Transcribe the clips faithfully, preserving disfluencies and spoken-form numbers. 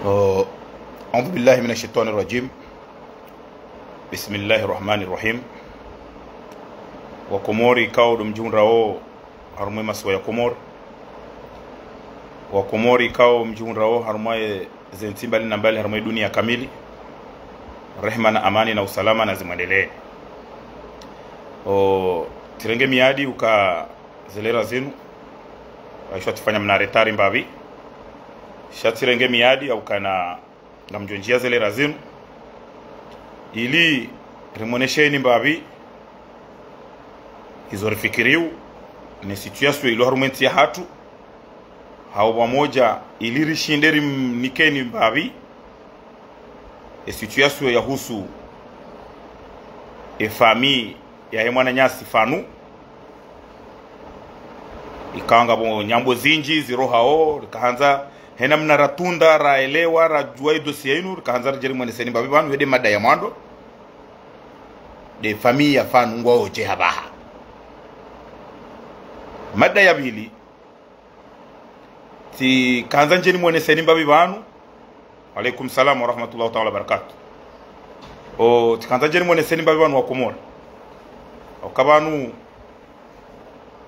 Oh, أعوذ بالله من الشيطان الرجيم. بسم الله الرحمن الرحيم. Wakomori ikao ndo mdjihundrao harumwa ye masiwa ya Komori. Wakomori ikao mdjihundrao harumwa ye zentsi mbali na mbali harumwa ye dunia kamili. Rehema na amani na usalama nazimwendelee. Oh, tsirenge miadi uka zelera zinu. Aisha tsifanya mna retard mbapvi. Sha tsirenge miadi ya ukana ngamdjo ndjia zelera zinu. Ili rimwonesheni mbapvi izo rifikiriyo, ne situation ilo harumwa entsi yahatru. Hau pvamodja ili rishinde rimnikeni mbapvi e situation yahusu e famille yahe mwananyasi Fanu. Ikao ngapvo nyambo zindji zirohao, rikahandza hena mna ratunda, raelewa, radjua e dossier inu, rikahandza ridje rimwoneseni mbapvi pvanu, hende mada ya mwando. Nde famille ya Fanu ngwaodje hapvaha. Mada ya pvili, tsikahandza ndje nimwoneseni mbapvi pvanu. Wa alaikum salam wa rahmatullahi ta'ala wa barakatuh. O, tsikahandza ndje nimwoneseni mbapvi pvanu Wakomori. Oka pvanu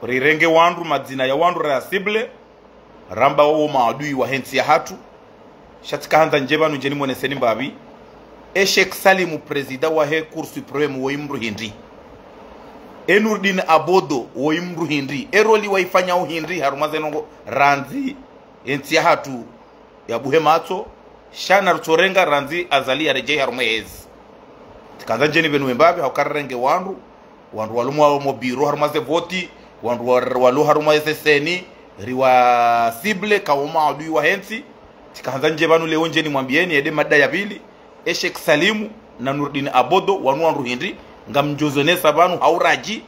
rirenge wandru, madzina ya wandru raya cible, ramba wo maadui wahe ntsi yahatru. Sha tsikahandza ndje pvanu ndje nimwoneseni mbapvi. E Sheikh Salimu, président wahe Cour suprême, woyi mndru hindri? E Nourdine Abodo, woyi mndru hindri? E rôle wayifanyao hindri harumwa ze ndrongoo randzi e ntsi yahatru yabuhe matso, sha narutsorenga randzi Azali yaredjeyi harumwa ye ezi. Tsikahandza ndje nipvenuwe mbapvi, hauka rirenge wandru, wandru walo mwa mo bureau harumwa ze voti, wandru wa-, walo harumwa ze CENI, riwa cible, ka wo maadui wahe ntsi. Tsikahandza ndje pvanu leo ndje nimwambiyeni, yende mada ya pvili, e Sheikh Salimu na Nourdine Abodo, wanu wandru hindri, ngamdjozonesa pvanu hau radji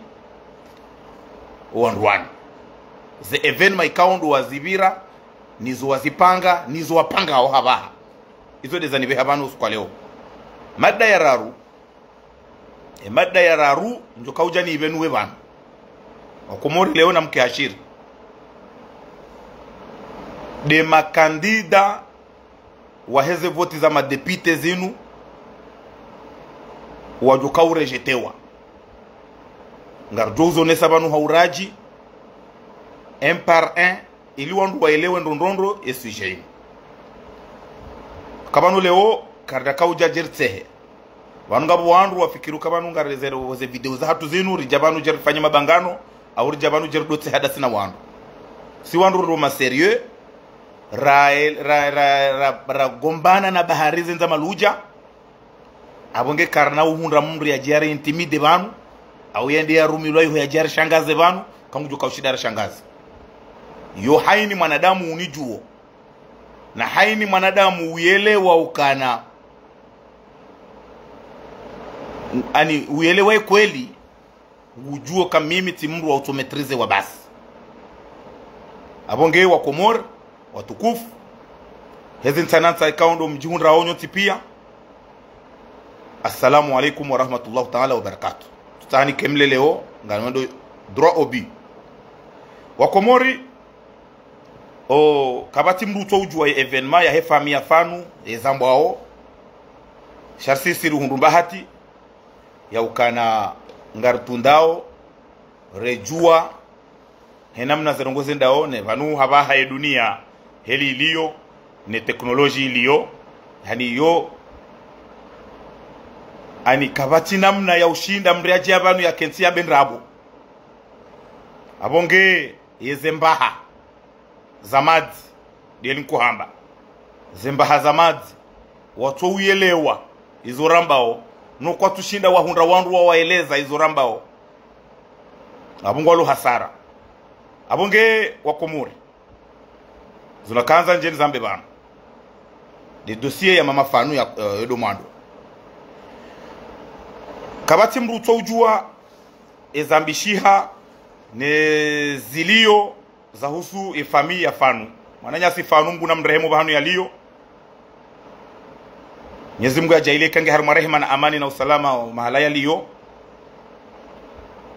o wandru wanu. Ze événement ikao ndo wazipvira, nizo wazipanga, nizo wapangao hapvaha. Izo nde zanipveha pvanu usiku wa leo. Mada ya raru, e mada ya raru, ndjo kaudja nipvenuwe pvanu. Wakomori leo namke hashiri. Nde makandida wahe ze voti za madéputé zinu, wadjo kaurejetewa. Ngarudjo uzonesa pvanu hau radji, un par un, ili wandru waelewe ndrongoo e sujet inu. Ka pvanu leo, karidja kaudja dje ritsehe. Pvanu ngapvo wandru wafikiri uka pvanu ngarezere ze video zahatru zinu, ridja pvanu dje rifanye mabangano, au ridja pvanu dje ridotse hadasi na wandru. Si wandru ro ma sérieux, ra, ra, ra, ra, ragombana na bahari zendza maludja. Apvo nge karina uhundra mndru yadje yari intimide pvanu, au yende yarumilwa iho yadje yarishangaze pvanu, ka ngudjo kaushinda yarishangaze. Yo haini mwanadamu unidjuo, na haini mwanadamu uyelewa ukana, ani, uyelewa e kweli, ngudjuo ka mimi tsi mndru wa utso maîtriser wa basi. Apvo nge Wakomori watukufu, hezi ntsanantsa ikao ndo mdjihundrao nyontsi pia. Assalamu alaikum wa rahmatullahi ta'ala wa barakatuh. Tsutsaha nikemle leo, ngamwendo droit au but. Wakomori, o, kapvatsi mndru utso udjua ye événement yahe famille ya Fanu, ezambwao. Sha risi siri hundru mbahati ya ukana ngarutundao, redjua, he namna ze ndrongoo zendao, ne pvanu hapvaha ye dunia heli iliyo, ne technologie iliyo, hani yo, ani kapvatsi namna ya ushinda mndru yadje pvanu yakentsi yabe ndrabo. Apvo nge yeze mbaha za madzi, ndeli nkuhamba. Ze mbaha za madzi, watso uyelewa izo rambao, no kwatsushinda wahundra wandru wawaeleza izo rambao. Apvo ngwalo hasara. Apvo nge Wakomori, zo nakandza ndje nizambe pvanu, nde dossier ya mama Fanu ya, eh, edo mwando. Kapvatsi mndru utso udjua ezambishiha ne ziliyo zahusu e famille ya Fanu. Mwananyasi Fanu, Mngu namrehemu pvahanu yaliyo. Mwenyezi Mngu yadjaaliye kange harumwa rehema na amani na usalama wa mahala yaliyo.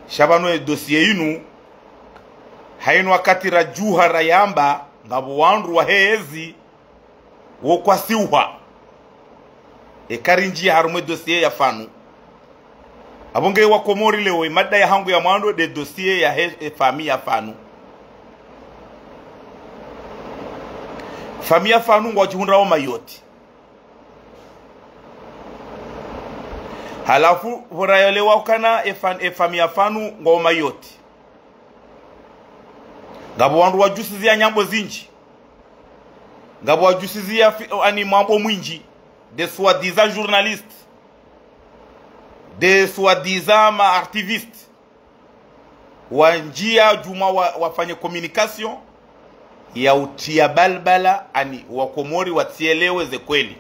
Sha pvanu e dossier inu, hainu wakati radjuha rayamba, ngapvo wandru wahe ezi wo kwasiuha. Eka rinjiya harumwa e dossier ya Fanu. Apvo nge wa Komori leo, e mada yahangu ya mwando nde dossier yahe, e famille ya Fanu. Famille ya Fanu ngwadjihundrao Mayotte. Halafu, pvo rayelewa ukana e fa-, e famille ya Fanu ngwao Mayotte. Ngapvo wandru wadjusiziya nyambo zinji. Ngapvo wadjusiziya fi-, ani mambo mwinji. Des soi-disant journalistes. Des soi-disant ma activistes. Wanjiya djumwa wa, wafanye communication ya utriya balbala ani wa Komori watsielewe ze kweli.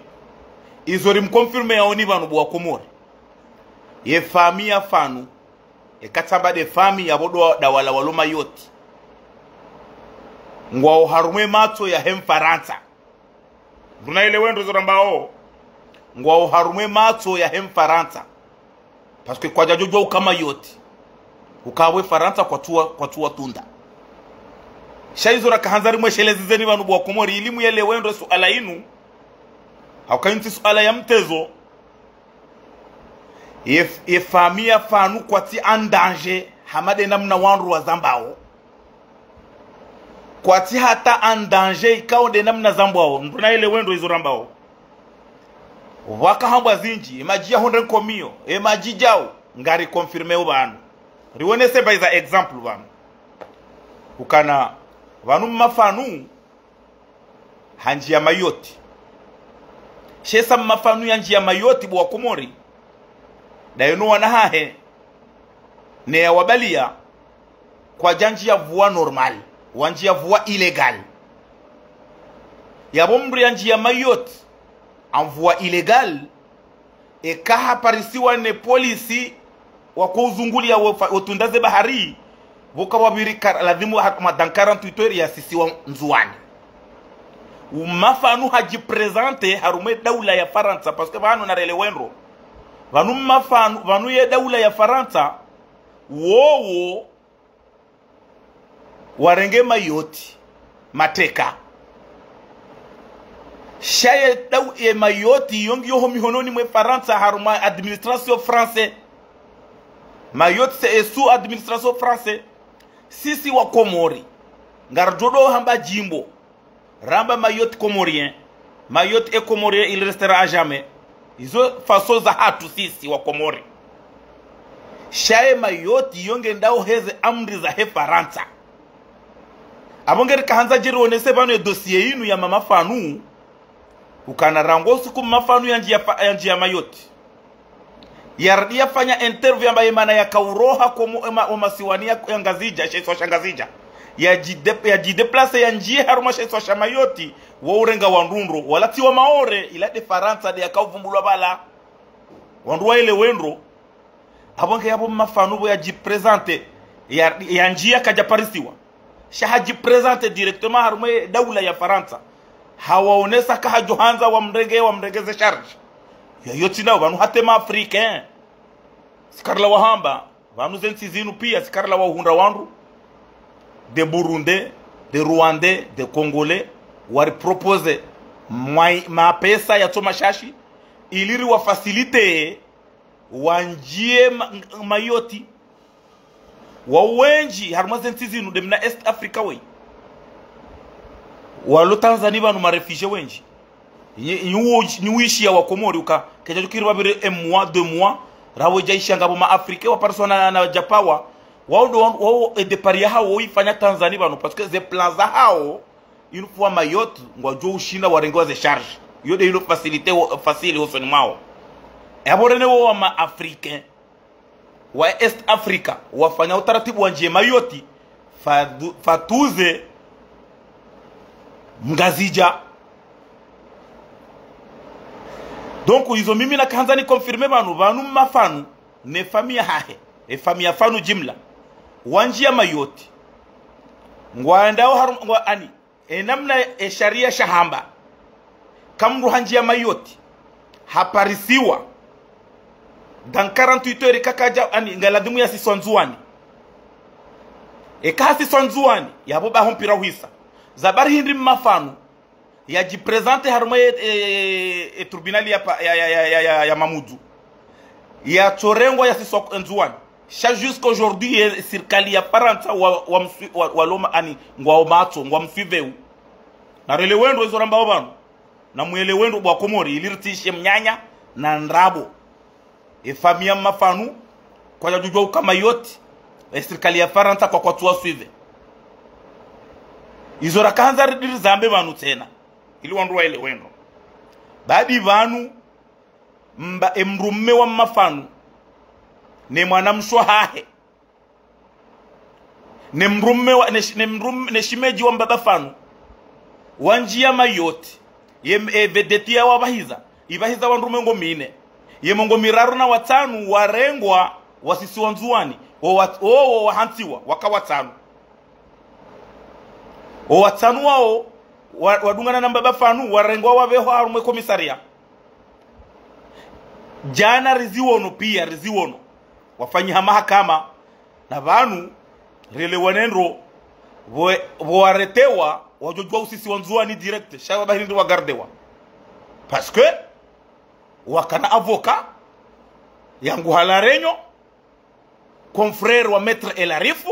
Izo rimconfirme yaoni pvanu bo wa Komori. Ye famille ya Fanu, eka tsamba nde famille yapvo ndo dawala walo Mayotte. Ngwao harumwa e matso yahe Mfarantsa. Ndruna ile wendo zo rambao. Ngwao harumwa e matso yahe Mfarantsa. Parce que kwadjadjodjuwa uka Mayotte. Uka apvo e Farantsa kwatsuwa, kwatsuwa tunda. Sha izo rakahandza rimweshelezizeni pvanu bo wa Komori ili muyelewe ndo suala inu. Hauka inu tsi suala ya mtezo. Ye, ye famille ya Fanu kwatsi en danger, hama nde namna wandru wazambao. Kwatsi hata en danger, ikao nde namna zambwao. Ndruna ile wendo izo rambao. Pvwaka hambwa zinji, e madji ya hundre nkomiyo, e madji djao, ngari confirme o pvanu. Riwonese mbayi za exemple pvanu. Ukana, pvanu mma Fanu, hanjiya Mayotte. Sha esa mma Fanu yanjiya Mayotte bo wa Komori. Ndaye no wana hahe. Ne yawabaliya. Kwadjanjiya voie normal. Wanjiya voie illégal. Yapvo mndru yanjiya Mayotte. En voie illégale. Eka haparisiwa ne polisi wako uzunguliya wo fa-, wo tunda ze bahari, pvoka wapviri ka-, ladhimu ha-, mwa dans quarante-huit heures yasisiwa Ndzuwani. Mma Fanu hadjiprésente harumwa e daula ya Farantsa, parce que pvanu narelewe ndro. Pvanu mma Fanu, pvanu ye daula ya Farantsa, wowo, warenge Mayotte, mateka. Sha ye dau-, ye Mayotte, yo ngiyo ho mihononi mwe Farantsa harumwa administration française. Mayotte c'est sous administration française. Sisi wa Komori. Ngaridjo ndo hamba djimbo. Ramba Mayotte comorien. Mayotte est comorien, il restera à jamais. Izo façon zahatru sisi wa Komori. Sha ye Mayotte yo ngendao heze amri zahe Farantsa. Apvo ngerikahandza djeri wonese pvanu ye dossier inu ya mama Fanu. Ukana rangu usiku mma Fanu yanjiya fa-, yanjiya Mayotte. Yarudi yafanya interview yamba ye mana yakauroha komo ema, o masiwani ya, ya Ngazidja, she isiwa sha Ngazidja. Yadjide-, yadjideplace yanjiye harumwa she isiwa sha Mayotte, wo urenga wandru ndro, wala tsi wa Maore, ila nde Farantsa nde yakauvumbulwa pvala. Wandru waelewe ndro, apvo nge yapvo mma Fanu pvo yadjiprésente, ya, yanjiya kadjaparisiwa. Sha hadjiprésente directement harumwa ye daula ya Farantsa. Hawaonesa kahadjohandza wamrenge, wamrenge ze charge. Yo, yo tsi nao, pvanu hata ma Africains. Sikarila wahamba, pvanu ze ntsi zinu piya, sikarila wahundra wandru. Des Burundais, des Rwandais, des Congolais, wari proposer mwa-, mapesa ya tsoma shashi, ili riwa faciliter, wanjiye ma-, Mayotte. Wa wendji, harumwa ze ntsi zinu, nde mna East Africa weyi. Walo Tanzanie pvanu ma réfugiés wendji. Nyi, nyi wo, nyi wishiya wa Komori uka, kedja tukiri pvapvire un mois, deux mois, rawe djaisha ngapvo ma Africains, wapariswa na, na djapawa. Wao ndo, wao, e départ yahawo woyifanya Tanzanie pvanu, parce que ze plan zahawo, une fois Mayotte, ngwadjo ushinda warengewa ze charge. Yo nde ilo facilité wo, facile hosoni mwawo. E apvo rene wo wa ma Africains, wa East Africa, wafanya utaratibu wanjiye Mayotte, fadu-, fatuze Mngazidja. Donc, izo mimi nakahandza ni confirmer pvanu, pvanu mma Fanu, ne famille yahahe, e famille ya Fanu jimla. Wanjiya Mayotte. Ngwandao harum-, ngwa ani, e namna e sharia shahamba. Eka mndru hanjiya Mayotte, haparisiwa, dans quarante-huit heures kakadja, ani, ngaladhimu yasiswa Ndzuwani. Eka hasiswa Ndzuwani, yapvo baho mpira uhisa. Za bari hindri mma Fanu, Yadjiprésenter harumwa e, e, e tribunal ya, pa- ya, ya, ya, ya, ya, ya Mamudzu. Yatsorengwa yasiswa Ndzuwani. Sha jusqu'aujourd'hui, e sirikali ya Farantsa wa, wa, mswi- wa, waloma ani ngwao matso, ngwamswiveu. Na relewe ndro izo rambao pvanu. Na mwelewe ndro bo wa Komori, ili ritsishe mnyanya na ndrabo. E famille ya Mmafanu, kwadjadjudjuwa uka Mayotte, e sirikali ya Farantsa kwa kwatsuwa suivre. Izo rakahandza ridiri zambe pvanu tsena, ili wandru waelewe ndro. Baadi pvanu, mba, e mdrume wa Mmafanu, ne mwanamshe wahahe, ne mdrume wa, ne, shi- ne mdrume, ne shimedji wa Mbaba Fanu, wandjiya Mayotte, ye, e, vedeti ya wabahiza, ibahiza wandru mengo mine, ye mengo miraru na watsanu warengwa wasisiwa Ndzuwani, wo wa- wo, wo wahantsiwa, waka watsanu. Wo watsanu wao, wa- wadungana na Mbaba Fanu, warengwa wapvehwa harumwa e komisaria. Djana riziwono pia, riziwono. Wafanyiha mahakama, na pvanu, relewane ndro, pvo- pvo waretewa, wadjodjuwa usisiwa Ndzuwani direct, sha wabahiri ndro wagardewa. Parce que, wakana avocat, yangu hala renyo, confrère wa Maître El Arif,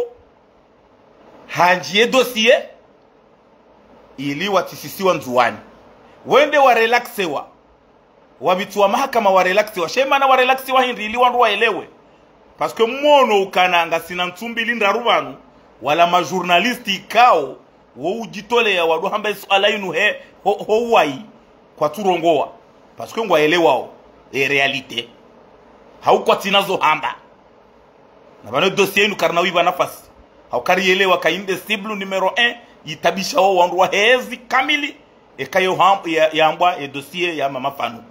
handjiye dossier, ili watsisisiwa Ndzuwani. Wende warelaxewa. Wapvitsi wa mahakama warelaxewa. She mana warelaxewa hindri ili wandru waelewe. Parce que mwono ukana ngasina ntsu mbili ndraru pvanu, wala majournaliste ikao, wo udjitoleya wado hamba isuala inu he, ho, ho uwayi, kwatsurongowa. Parce que ngwaelewao, e réalité. Hau kwatsina zo hamba. Na pvanu dossier inu karina wipva nafasi. Hau karielewa ka inde cible numéro un, itabisha wo wandru wa hezi kamili, eka yo ham- ya- yambwa e dossier ya Mama Fanu.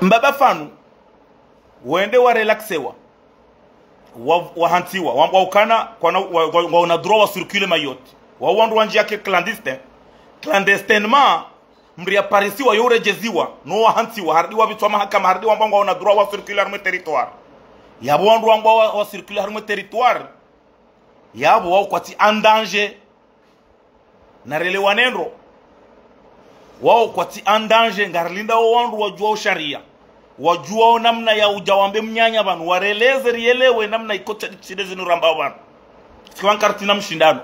Mbaba Fanu, wende warelaxewa, wa- wahantsiwa, wambwa ukana, kwana, wa- wa- ngwaona droit wa circuler Mayotte. Wa wandru wandjiya ke clandestin. Clandestinement, mdru yaparisiwa yo uredjeziwa, no wahantsiwa, harudi wapvitswa mahakama, harudi wambwa ngwaona droit wa circuler harumwa e territoire. Yapvo wandru wambwa wa, wa circuler harumwa e territoire. Yapvo wao kwatsi en danger. Na relewane ndro. Wao kwatsi en danger, ngarilinda wo wandru wadjuwao sharia. Wadjuwao namna ya udja wambe mnyanya pvanu, wareleze rielewe namna iko tsa- shida zinu rambao pvanu. Sikiwa nkaritsina mshindano,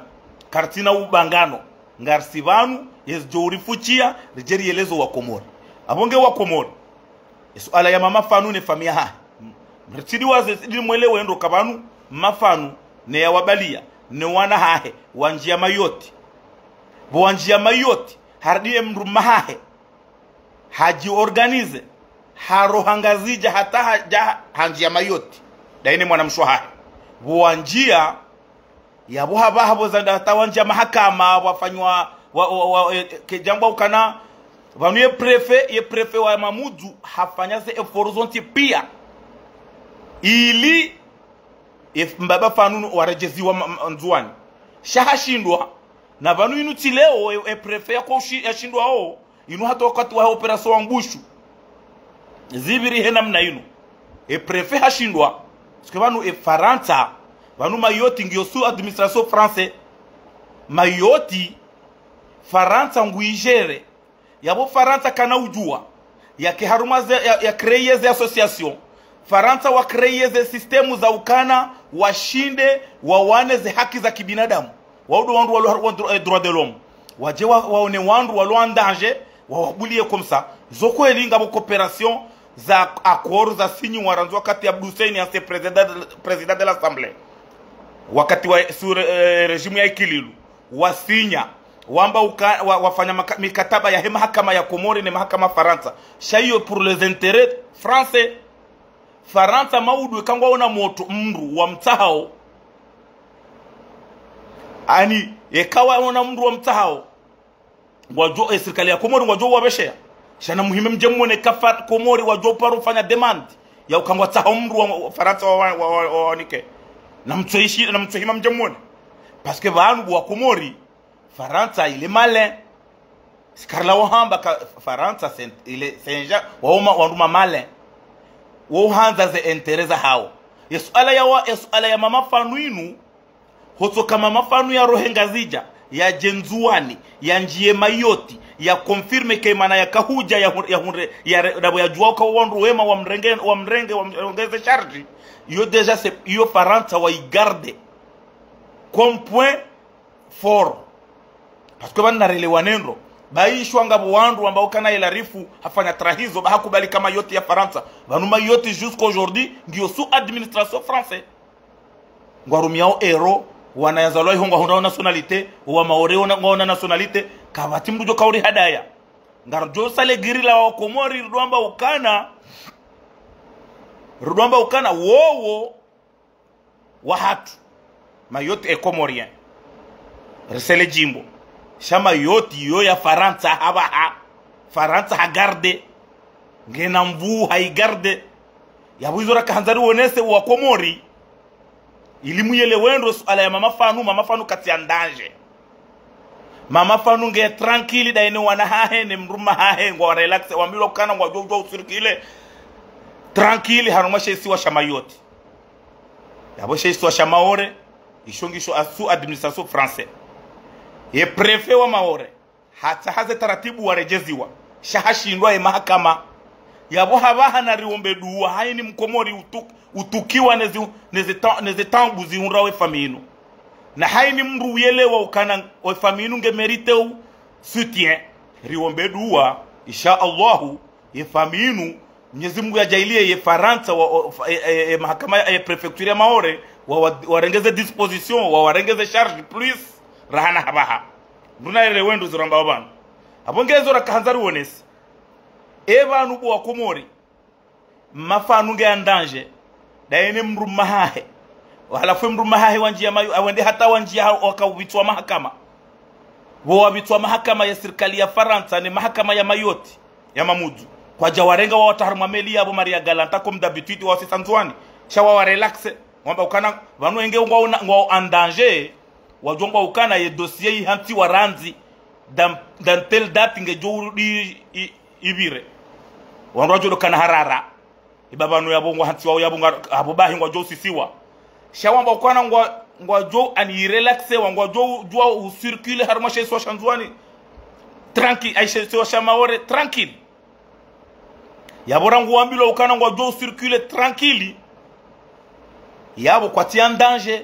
karitsina ubangano, ngarisi pvanu, yezidjo urifuchiya, ridje rieleze wa Komori. Apvo nge wa Komori. Isuala ya Mama Fanu ne famiya hahe. Mritsidi waze sidi mwelewe ndro ka pvanu, Mama Fanu, ne yawabaliya, ne wana hahe, wandjiya Mayotte. Pvo wandjiya Mayotte, harudi e mdrume hahe, hadji organiser, haroha Ngazidja hata hadja handjiya Mayotte. Dayi ne mwanamshe hahe. Pvo wandjiya, yapvo hapvaha pvo zanda hata wandjiya mahakama, wafanywa, wa, wa, wa, e, kedjambwa ukana, pvanu ye préfet, ye préfet wa Mamudzu, hafanya ze efforts zontsi pia. Ili, e, Mbaba Fanu waredjeziwa ma- ma- Ndzuwani. Sha hashindwa, na pvanu inu tsi leo, e, e préfet yako ushi- yashindwao, inu hata wakati wa opération wa Ngushu. Zipviri he namna inu. E préfet hashindwa. Parce que pvanu e Farantsa, pvanu Mayotte ngiyo sous administration française. Mayotte, Farantsa nguigérer. Yapvo Farantsa kana udjuwa. Yake harumwa ze, ya, ya créer ze association. Farantsa wa créer ze système za ukana, washinde, wawane ze haki za kibinadamu. Wao ndo wandru walo harumwa dro- eh, droit de l'homme. Wadje wa, waone wandru walo en danger, wawabuliye comme ça. Zo kweli ngapvo coopération za accord za signé wa randzi wakati Abdou Hussein ancien président de, président de l'Assemblée. Wakati wa, sous, eh, régime ya Ikililou. Wasinya. Wamba uka, wa, wafanya maka, mikataba yahe mahakama ya Komori ne mahakama Farantsa. Sha iyo pour les intérêts français. Farantsa maudu eka ngwaona motro mndru wamtsahao. Ani, eka waona mndru wamtsahao, ngwadjo, e sirikali ya Komori ngwadjo wapvesheya. Sha na muhime mdje mwone ka Fa- Komori wadjo paro fanya demande ya uka ngwatsahao mndru wa, wa Farantsa wa, wa, wa, wa, wawanike. Na mtsoishi, na mtsohima mdje mwone. Parce que pvanu bo wa Komori, Farantsa ile malin. Sikarila wahamba ka Farantsa sen- ile senja, waoma wandru ma malin. Wo handza ze intérêts zahao. Ye suala ya wa, ye suala ya Mama Fanu inu, hotsoka Mama Fanu yarohe Ngazidja, Yadje Ndzuwani, yandjiye Mayotte, ya confirme ke mana yakahudja, ya hu-, ya hundre, ya re-, ndapvo yadjuwa uka wandru wema wamrenge, wamrenge, wamrengeze charge. Iyo déjà c'est, iyo Farantsa wa i garde comme point fort. Parce que pvanu narelewane ndro. Ba ishwa ngapvo wandru wamba ukana El Arif hafanya trahison, ba hakubali ka Mayotte ya Farantsa. Pvanu Mayotte jusqu'aujourd'hui, ngiyo sous administration française. Ngwarumiao euro, wana yazalwa iho ngwahundrao nationalité, wa Maore ona, ngwaona nationalité, kapvatsi mndru djo kauri hadaya. Ngarudjo sale giri la wa Komori, rudwamba ukana, rudwamba ukana, wowo, wahatru. Mayotte est comorien. Risele djimbo. Sha Mayotte iyo ya Farantsa hapvaha. Farantsa ha garde. Ngena nvuu ha i garde. Yapvo izo rakahandza riwonese wa Komori. Ili muyelewe ndro suala ya Mama Fanu, Mama Fanu katsi en danger. Mama Fanu nge tranquille, daye ne wana hahe, ne mdrume hahe, ngwa relax, wambilwa ukana ngwadjo udjuwa u circuler tranquille, harumwa she isiwa sha Mayotte. Yapvo she isiwa sha Maore, isho ngisho a sous administration française. Ye préfet wa Maore, hatsaha ze taratibu waredjeziwa, sha hashindwa ye mahakama. Yapvo hapvaha nariombe duwa, haini Mkomori utuk-, utukiwa nezi, nezi ta-, nezi taabu zihundrao ye famiyi inu. Na haini mndru uyelewa ukana ye famiyi inu nge mérité u soutien. Riombe duwa, insha Allahu, ye famiyi inu, Mnyezi Mungu yadjaaliye ye Farantsa wa, o, fa-, e, e, e, mahakama ya, e, préfecture ya Maore, wa, wa, warengeze disposition, wa, warengeze charge plus, raha na hapvaha. Nduna yele wendo ziramba wapvanu. Apvo ngezo rakahandza riwonese. E pvanu bo wa Komori. Mama Fanu nge en danger. Daye ne mdrume hahe. Halafu mdrume hahe wandjiya Mayo-, awende hata wandjiya ha-, wakaupvitswa mahakama. Pvo wapvitswa mahakama ya sirikali ya Farantsa ne mahakama ya Mayotte, ya Mamudzu. Kwadja warenga wawatra harumwa meli yapvo Maria Galanta comme d'habitude wasisa Ndzuwani. Sha wawarelaxe. Wamba ukana, pvanu enge ngwao na, ngwao en danger. Wadjuwa ngwao ukana ye dossier ihantsiwa randzi. Dans, dans telle date ngedjo urudi i, i, ipvire. Wandru wadjo dokana harara. Iba pvanu yapvo ngwahantsiwao yapvo nga, apvo bahi ngwadjo usisiwa. Sha wamba ukana ngwa, ngwadjo ani relaxe wa ngwadjo udjuwa u circuler harumwa she isiwa sha Ndzuwani. Tranquille, ayi she isiwa sha Maore, tranquille. Yapvo rangu wambilwa ukana ngwadjo u circuler tranquille. Yapvo kwatsi en danger.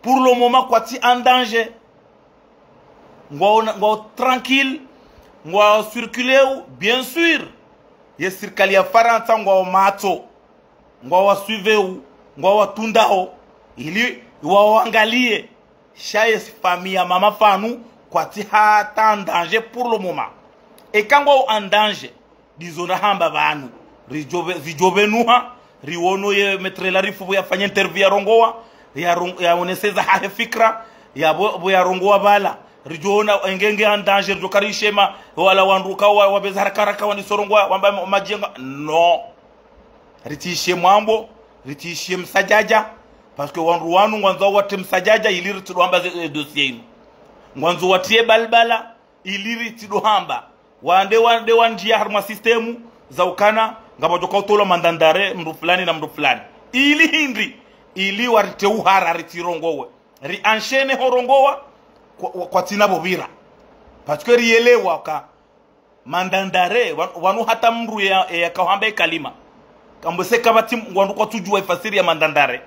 Pour le moment, kwatsi en danger. Ngwao, ngwao tranquille, ngwao circuler u, bien sûr. Ye sirikali ya Farantsa ngwao matso, ngwao wasuivre u, ngwao watundrao, ili wawaangaliye. Sha ye famiyi ya Mama Fanu, kwatsi hata en danger pour le moment. Eka ngwao en danger, ndizo nahamba pvanu. Ridjo pve-, zidjo pvenuha, riwono ye Maître El Arif pvo yafanya interview yarongowa, yaron-, yaonesa zahahe fikira, yapvo, pvo yarongowa pvala. Ridjo ona enge nge en danger, ridjo karishema, wala wandru kawa, wapveza haraka haraka wanisorongowa, wamba ma-, madjenga. Non. Ritsishe mwambo, ritsishe msadjadja, parce que wandru wanu ngwandzo watre msadjadja, ili ritsidjo hamba ze, e, dossier inu. Ngwandzo watriye balbala, ili ritsidjo hamba. Wande, wande wandjiya harumwa système za ukana, ngapvadjo kautolwa mandat d'arrêt mndru fulani na mndru fulani. Ili hindri, ili waritre uhara ritsirongowe. Ri enchaîner horongowa, kwa, kwa, kwatsina pvo pvira. Parce que riyelewa ka, mandat d'arrêt, wa-, wanu hata mndru ya, ya kahamba ye kalima. Kambo se kapvatsi m-, wandru kwatsudjuwa ifasiri ya mandat d'arrêt.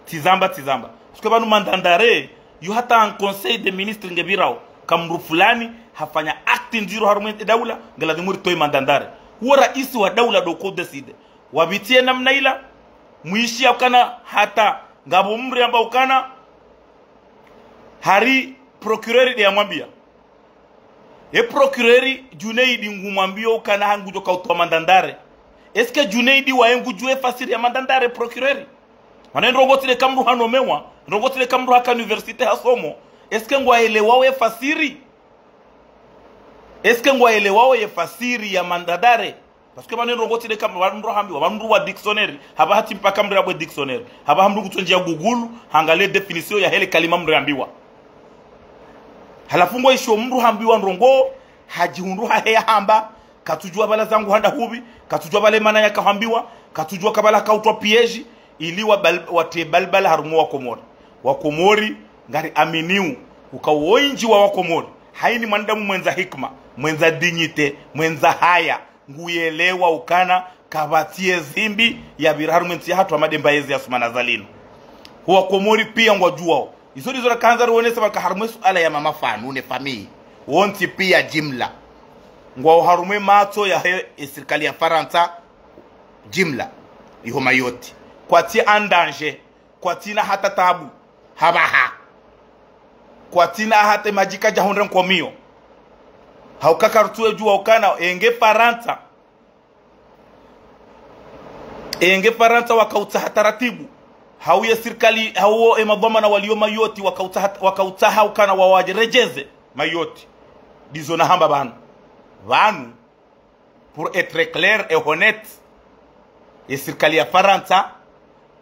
Tsizamba, tsizamba. Parce que pvanu mandat d'arrêt, yo hata en conseil des ministres ngepvirao. Ka mndru fulani, hafanya acte ndziro harumwa ye daula, ngeladhimu ritowe mandat d'arrêt. Uwo raisi wa daula ndo ko décider. Wapvitsiye namna ila, mwishiya ukana hata, ngapvo mndru yamba ukana, hari procureur nde yamwambiya. Ye procureur Djunaidi ngumwambiyo ukana ngudjo kautowa mandat d'arrêt. Est-ce que Djunaidi waye ngudjuwa ye fasiri ya mandat d'arrêt procureur? Mana ndrongo tsi nde ka mndru hanomewa, ndrongo tsi nde ka mndru haka université hasomo. Est-ce que ngwaelewao ye fasiri? Est-ce que ngwaelewao ye fasiri ya mandat d'arrêt? Parce que pvanu ndrongo tsi nde ka mndru hambiwa, pvanu mndru wa dictionnaire, hapvaha tsi mpaka mndru yabwe dictionnaire. Hapvaha mndru kutsondjiya Google, hangaliye définition yahe le kalima mndru yambiwa. Halafu ngwaishiyo mndru hambiwa ndrongo, hadjihundru hahe yahamba, katsudjuwa pvala zangu handa hupvi, katsudjuwa pvale mana yakahambiwa, katsudjuwa ka pvala kautrwa piège, ili wa bal-, watriye balbala harumwa wa Komori. Wa Komori, Ngari aminio uka wendji wa Wakomori, haina mwanadamu mwendza hikima, mwendza dignité, mwendza haya, nguyelewa ukana kapvatsi ye zimbi yapvira harumwa entsi yahatru hama de mba yezi ya Assoumani Azali inu. Wakomori pia ngwadjuwao. Izo ndizo rakandza riwonese pvaka harumwa ye suala ya mama Fanu ne famille. Wontsi pia jimla. Ngwao harumwa ye matso yahe, e sirikali ya Farantsa jimla. Iho Mayotte. Kwatsi en danger. Kwatsina hata tabu. Hapvaha. Kwatsina hata madji kadjahundre nkomiyo. Hauka kartsuwe djuwa ukana, enge Farantsa. Enge Farantsa wakautsaha taratibu. Hau ye sirikali, hau wo e madhwamana walio Mayotte, wakautsaha, wakautsaha ukana wawaje redjeze Mayotte. Ndizo nahamba pvanu. Pvanu, pour être clair et honnête, ye sirikali ya Farantsa,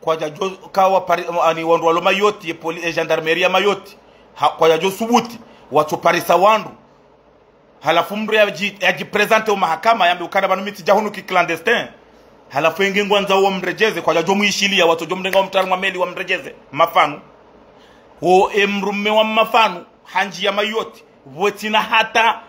kwadjadjo kawa pari, ani wandru walo Mayotte, ye poli, e gendarmerie ya Mayotte, ha, kwadjadjo subuti, watso parisa wandru. Halafu mndru yadji, yadji présenter o mahakama, yambe ukana pvanu mi tsidja hunu ki clandestin. Halafu enge ngwandzao wamredjeze, kwadjadjo mwishiliya, watsodjo mrenga wamtria harumwa meli wamredjeze. Mama Fanu. Wo e mdrume wa mama Fanu, handjiya Mayotte. Pvwatsina hata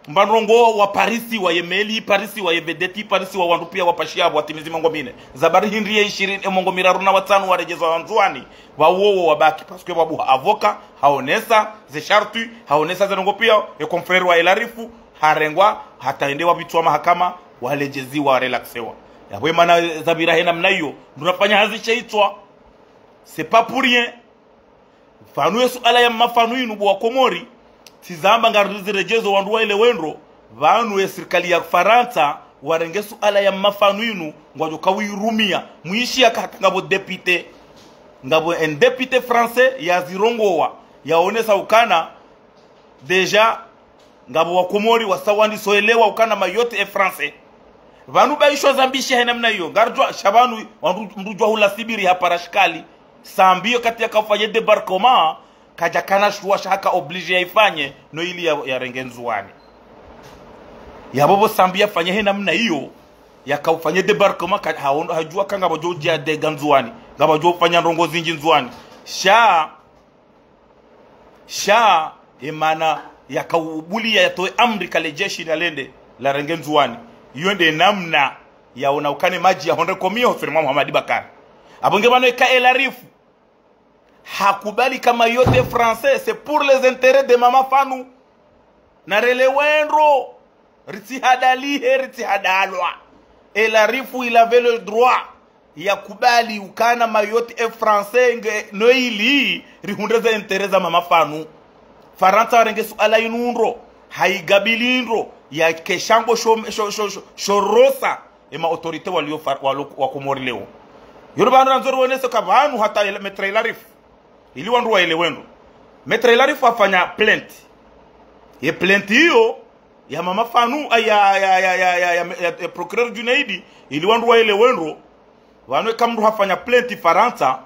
mba ndrongo waparisiwa, ye meli iparisiwa, ye vedette iparisiwa, wandru pia wapashiya pvo watimizi mengo mine. Zabari hindri ye ishirini, e mengo miraru na watsanu waredjezwa Ndzuwani, pvawowo wabaki, parce que pvwabuha avocat, haonesa ze sharti, haonesa ze ndrongo pia, e confrère wa El Arif, harengwa, hata ende wapvitswa mahakama, waledjeziwa, warelaxewa. Yapvo emana zapvira he namna iyo, ndru nafanya hazi she itswa. C'est pas pour rien. Pvanu ye suala ya mama Fanu inu bo Wakomori, tsi zamba ngariziredjezo wandru waelewe ndro, pvanu ye sirikali ya Farantsa, warenge suala ya mama Fanu inu, ngwadjo kawirumia, mwishiya hata ngapvo député, ngapvo un député français yazirongowa, yaonesa ukana, déjà, ngapvo Wakomori wasa wandiso elewa ukana Mayotte e français. Pvanu pvaishwa zambisha he namna iyo, ngaridjuwa, sha pvanu, wandru, mndru djuwa hula sibiri hapara shikali, Sambi iyo kati yakaufanya débarquement, kadjakana shuwa sha haka obligé yaifanye, no ili ya, yarenge Ndzuwani. Yapvo pvo Sambi yafanye he namna iyo, yakaufanya débarquement, ka, haono, hadjuwa ka ngapvadjo djia dega Ndzuwani, ngapvadjo fanya ndrongo zindji Ndzuwani. Sha, sha, emana, yakaubuliya yatowe amri ka le jeshi na lende, larenge Ndzuwani. Iyo nde namna, yaona ukana e madji yahundre nkomiyo, hosoni mwa Mohamed Bacar. Apvo nge pvanu eka El Arif hakubali ka Mayotte français, c'est pour les intérêts de mama Fanu. Narelewe ndro, ritsihadalihe, ritsihadalwa. El Arif, il avait le droit yakubali ukana Mayotte e français nge, no ili rihundre ze intérêts za mama Fanu. Farantsa warenge suala inu ndro, haigabili ndro, yake shango sho, sho, sho, sho, sho rosa. Ema autorité walio fa-, walo, Wakomori leo. Yo ndo pvanu randzo riwonese ka pvanu hata El-, Maître El Arif. Ili wandru waelewe ndro. Maître El Arif hafanya plainte. Ye plainte iyo, ya mama Fanu, a, ya, ya, ya procureur Djunaidi, ili wandru waelewe ndro. Pvanu eka mndru hafanya plainte Farantsa,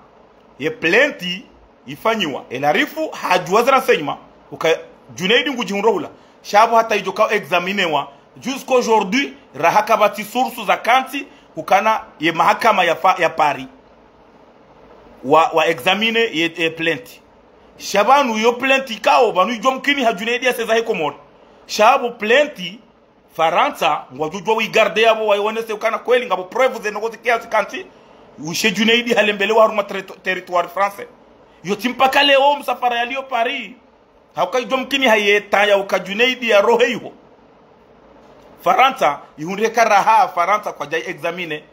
ye plainte ifanyiwa. El Arif hadjuwa ze renseignements, uka Djunaidi ngudjihundro hula. Sha pvo hata idjo ka examinewa. Jusqu'aujourd'hui, raha kapvatsi source za kantsi, ukana ye mahakama ya fa-, ya Paris. Wa, wa examine ye, ye plainte. Sha pvanu yo plainte ikao, pvanu idjo mkini ha Djunaidi yaseza he Komori. Sha pvo plainte, Farantsa, ngwadjodjuwa wigarde yapvo, waiwonese ukana kweli, ngapvo preuve ze ndrongo zikaya zikantsi, ushe Djunaidi halembelewa harumwa terri-, territoire français. Yo tsi mpaka leo msafara yalio Paris. Hauka idjo mkini hayeta ya uka Djunaidi yarohe iho. Farantsa, ihundre ka raha, Farantsa kwadjai examine.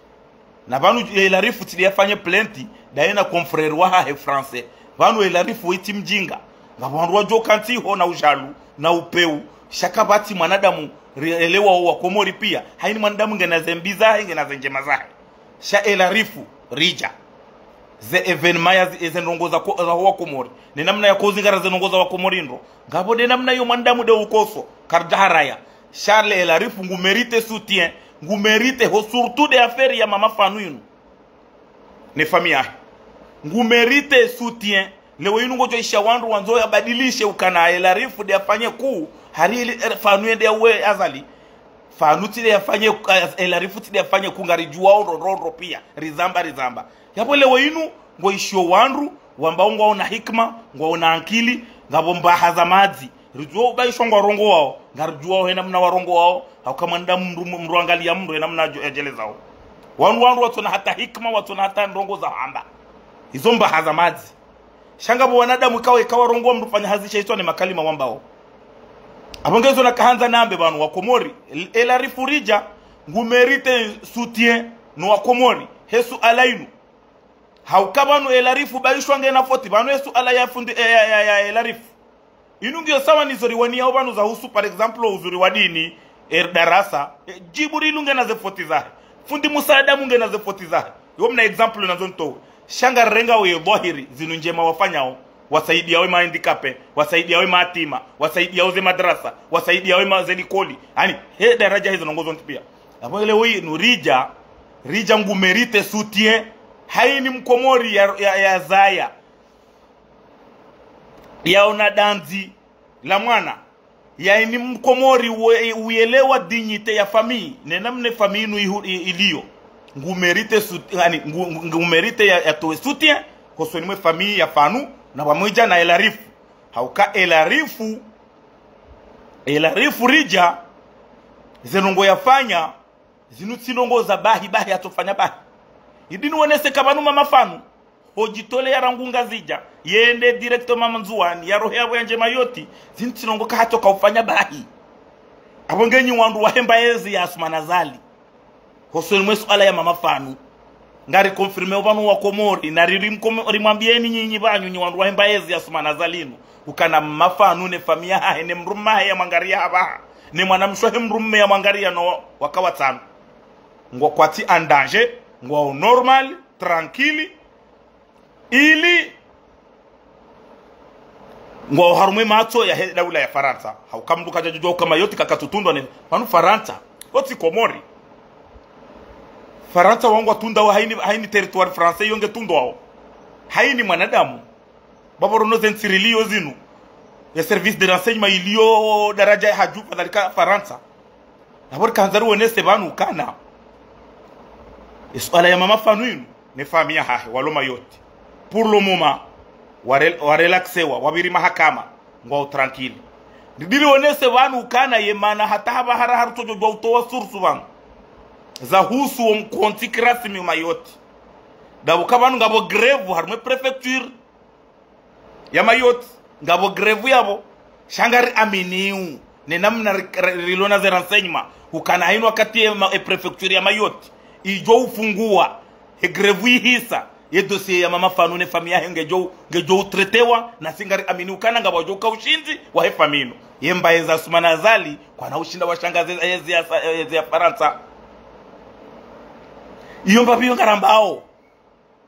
Na pvanu El Arif tsi nde yafanye plainte, ndaye na confrère wahahe français. Pvanu El Arif wetsi mdjinga. Ngapvo wandru wadjo kantsi iho na ujalu, na upeu. Sha kapvatsi mwanadamu, rielewa wo Wakomori pia. Haina mwanadamu ngena ze mbi zahe, ngena ze ndjema zahe. Sha El Arif, ridja. Ze événements ya zi-, eze ndrongo za ko-, za ho Wakomori. Ne namna yakozingara ze ndrongo za Wakomori ndro. Ngapvo nde namna iyo mwanadamu nde ukoso. Karidja haraya. Charles El Arif ngu mérite soutien. Ngu mérite ho surtout nde affaire ya mama Fanu inu. Ne famille yahe. Ngu mérite soutien. Leo inu ngodjo isha wandru wandzo yabadilishe ukana El Arif nde afanye coup. Hari El-, er, Fanu yende yauwe Azali. Fanu tsi nde yafanye, eh, El Arif tsi nde yafanye coup ngaridjuwao ndro, ndro, ndro pia. Rizamba, rizamba. Yapvo leo inu, ngoishiyo wandru, Wambao ngwaona hikima, ngwaona ankili, ngapvo mbaha za madzi. Ridjuwa ubaishwa ngwarongowao, ngaridjuwao he namna warongowao, hauka mwanadamu mndru, mndru angalia mndru he namna adjo-, yadjelezao. Wanu wandru watsona hata hikima, watsona hata ndrongo za hamba. Izo mbaha za madzi. Sha ngapvo wanadamu ikao, ikao warongoa mndru fanya hazi sha itswa ne makalima wambao. Apvo ngezo nakahandza nambe pvanu wa Komori, el-, Elarifu Ridja, ngu mérite soutien no wa Komori, he suala inu. Hauka pvanu Elarifu baishwa ngena foti, pvanu he suala ya fundi, eh, ya, ya, ya Elarifu. Inu ngiyo sawa nizo riwaniyao pvanu za husu, par exemple, uzuri wa dini, er darasa, eh, Djibril ngena ze foti zahe. Fundi Musa Adamu ngena ze foti zahe. Yo mna exemple nazo ntowe. Sha ngarirengao ye dhwahiri, zinu ndjema wafanyao. Wasaidiao ye ma handicapés, wasaidiao ye mayatima, wasaidiao ze madrasa, wasaidiao ye ma ze likoli. Yaani, he daraja hizo ndrongo zontsi pia. Apvo leo inu Ridja, Ridja ngu mérite soutien. Haini Mkomori ya, ya, ya zaya. Yaona dandzi la mwana. Yaani Mkomori uwe-, uyelewa dignité ya famille, ne namna famille inu ihu-, i-, iliyo. Ngu mérite sout-, yaani, ngu, ngu, ngu mérite ya, yatowe soutien, hosoni mwe famille ya Fanu, na pvamwedja na Elarifu. Hauka Elarifu, Elarifu Ridja, ze ndrongo yafanya, zinu tsi ndrongo za bahi, bahi yatsofanya bahi. Idi niwonese ka pvanu mama Fanu, hodjitolea rangu Ngazidja, yende direct mama Ndzuwani, yarohe apvo yandje Mayotte, zinu tsi ndrongo kahatsoka ufanya bahi. Apvo ngenyi wandru wahe mbaezi ya Assoumani Azali. Hosoni mwe suala ya mama Fanu. Ngari confirmeo pvanu wa Komori, na riri mkomo-, rimwambieni nyinyi pvanyu nyi wandru wahe mbaezi ya Assoumani Azali inu. Ukana mama Fanu ne famille yahahe ne mdrume wahe yamwangaria hapvaha. Ne mwanamshe wahe mdrume yamwangaria no waka watsanu. Ngwao kwatsi en danger, ngwao normal, tranquille. Ili ngwao harumwa ye matso yahe daula ya Farantsa. Hauka mndru kadjadjudjua uka Mayotte kakatsutundwa ne, pvanu Farantsa. Otsi Komori. Farantsa wangwatundao haini, haini territoire français yo ngetundwao. Haini mwanadamu. Pvapvo rono ze ntsi riliyo zinu. Ya service de renseignement iliyo daraja ya hadju fadhalika Farantsa. Apvo rikahandza riwonese pvanu ukana. Ye suala ya mama Fanu inu, ne famille yahahe, walo Mayotte. Pour le moment, ware-, warelaxewa, wapviri mahakama, ngwao tranquille. Ridi riwonese pvanu ukana ye mana hata hapvaha raha rutsodjodjua utowa source pvanu. Za husu wo mkontsi kirasimi Mayotte. Ndapvo ka pvanu ngapvo grève, harumwa ye préfecture ya Mayotte, ngapvo grève yapvo, sha ngari aminio, ne namna ri-, ri-, rilona ze renseignements, ukana haini wakati ye ma-, ye préfecture ya Mayotte, idjo ufungua, ye grève ihisa, ye dossier ya mama Fanu ne famille yahe ngedjo, ngedjo utretewa, nasi ngari amini ukana ngapvwadjo uka ushindzi, wahe famille inu. Ye mbaeza Assoumani Azali, kwana ushinda washangaze, ezi ya sa-, ezi ya Farantsa. Iyo mbapvi yo ngarambao.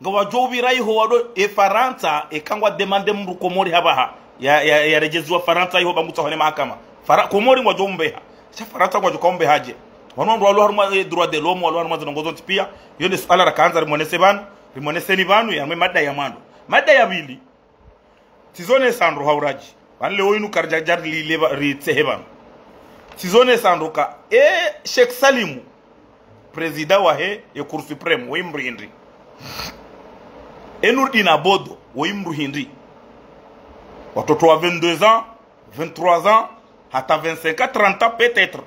Ngwadjo upvira iho wado, e Farantsa, eka ngwa demande mndru Komori hapvaha, ya, ya, yaredjeziwa Farantsa iho pvangutsaho ne mahakama. Fara-, Komori ngwadjo umbeha. Sha Farantsa ngwadjo kaumbehaje. Wanu wandru walo harumwa, eh, droit de l'homme, walo harumwa ze ndrongo zontsi pia. Yo nde suala rakahandza rimonese pvanu, rimoneseni pvanu, yamwe mada ya mwando. Mada ya pvili, tsizonesa ndro hauradji. Pvanu leo inu karidja, dja rilile pva-, ritsehe pvanu. Tsizonesa ndro ka, e, Sheikh Salimu, président wahe ye Cour suprême, woyi mndru hindri. E Nourdine Abodo, woyi mndru hindri. Watoto wa vingt-deux ans, vingt-trois ans, hata vingt-cinq ans, trente ans peut-être.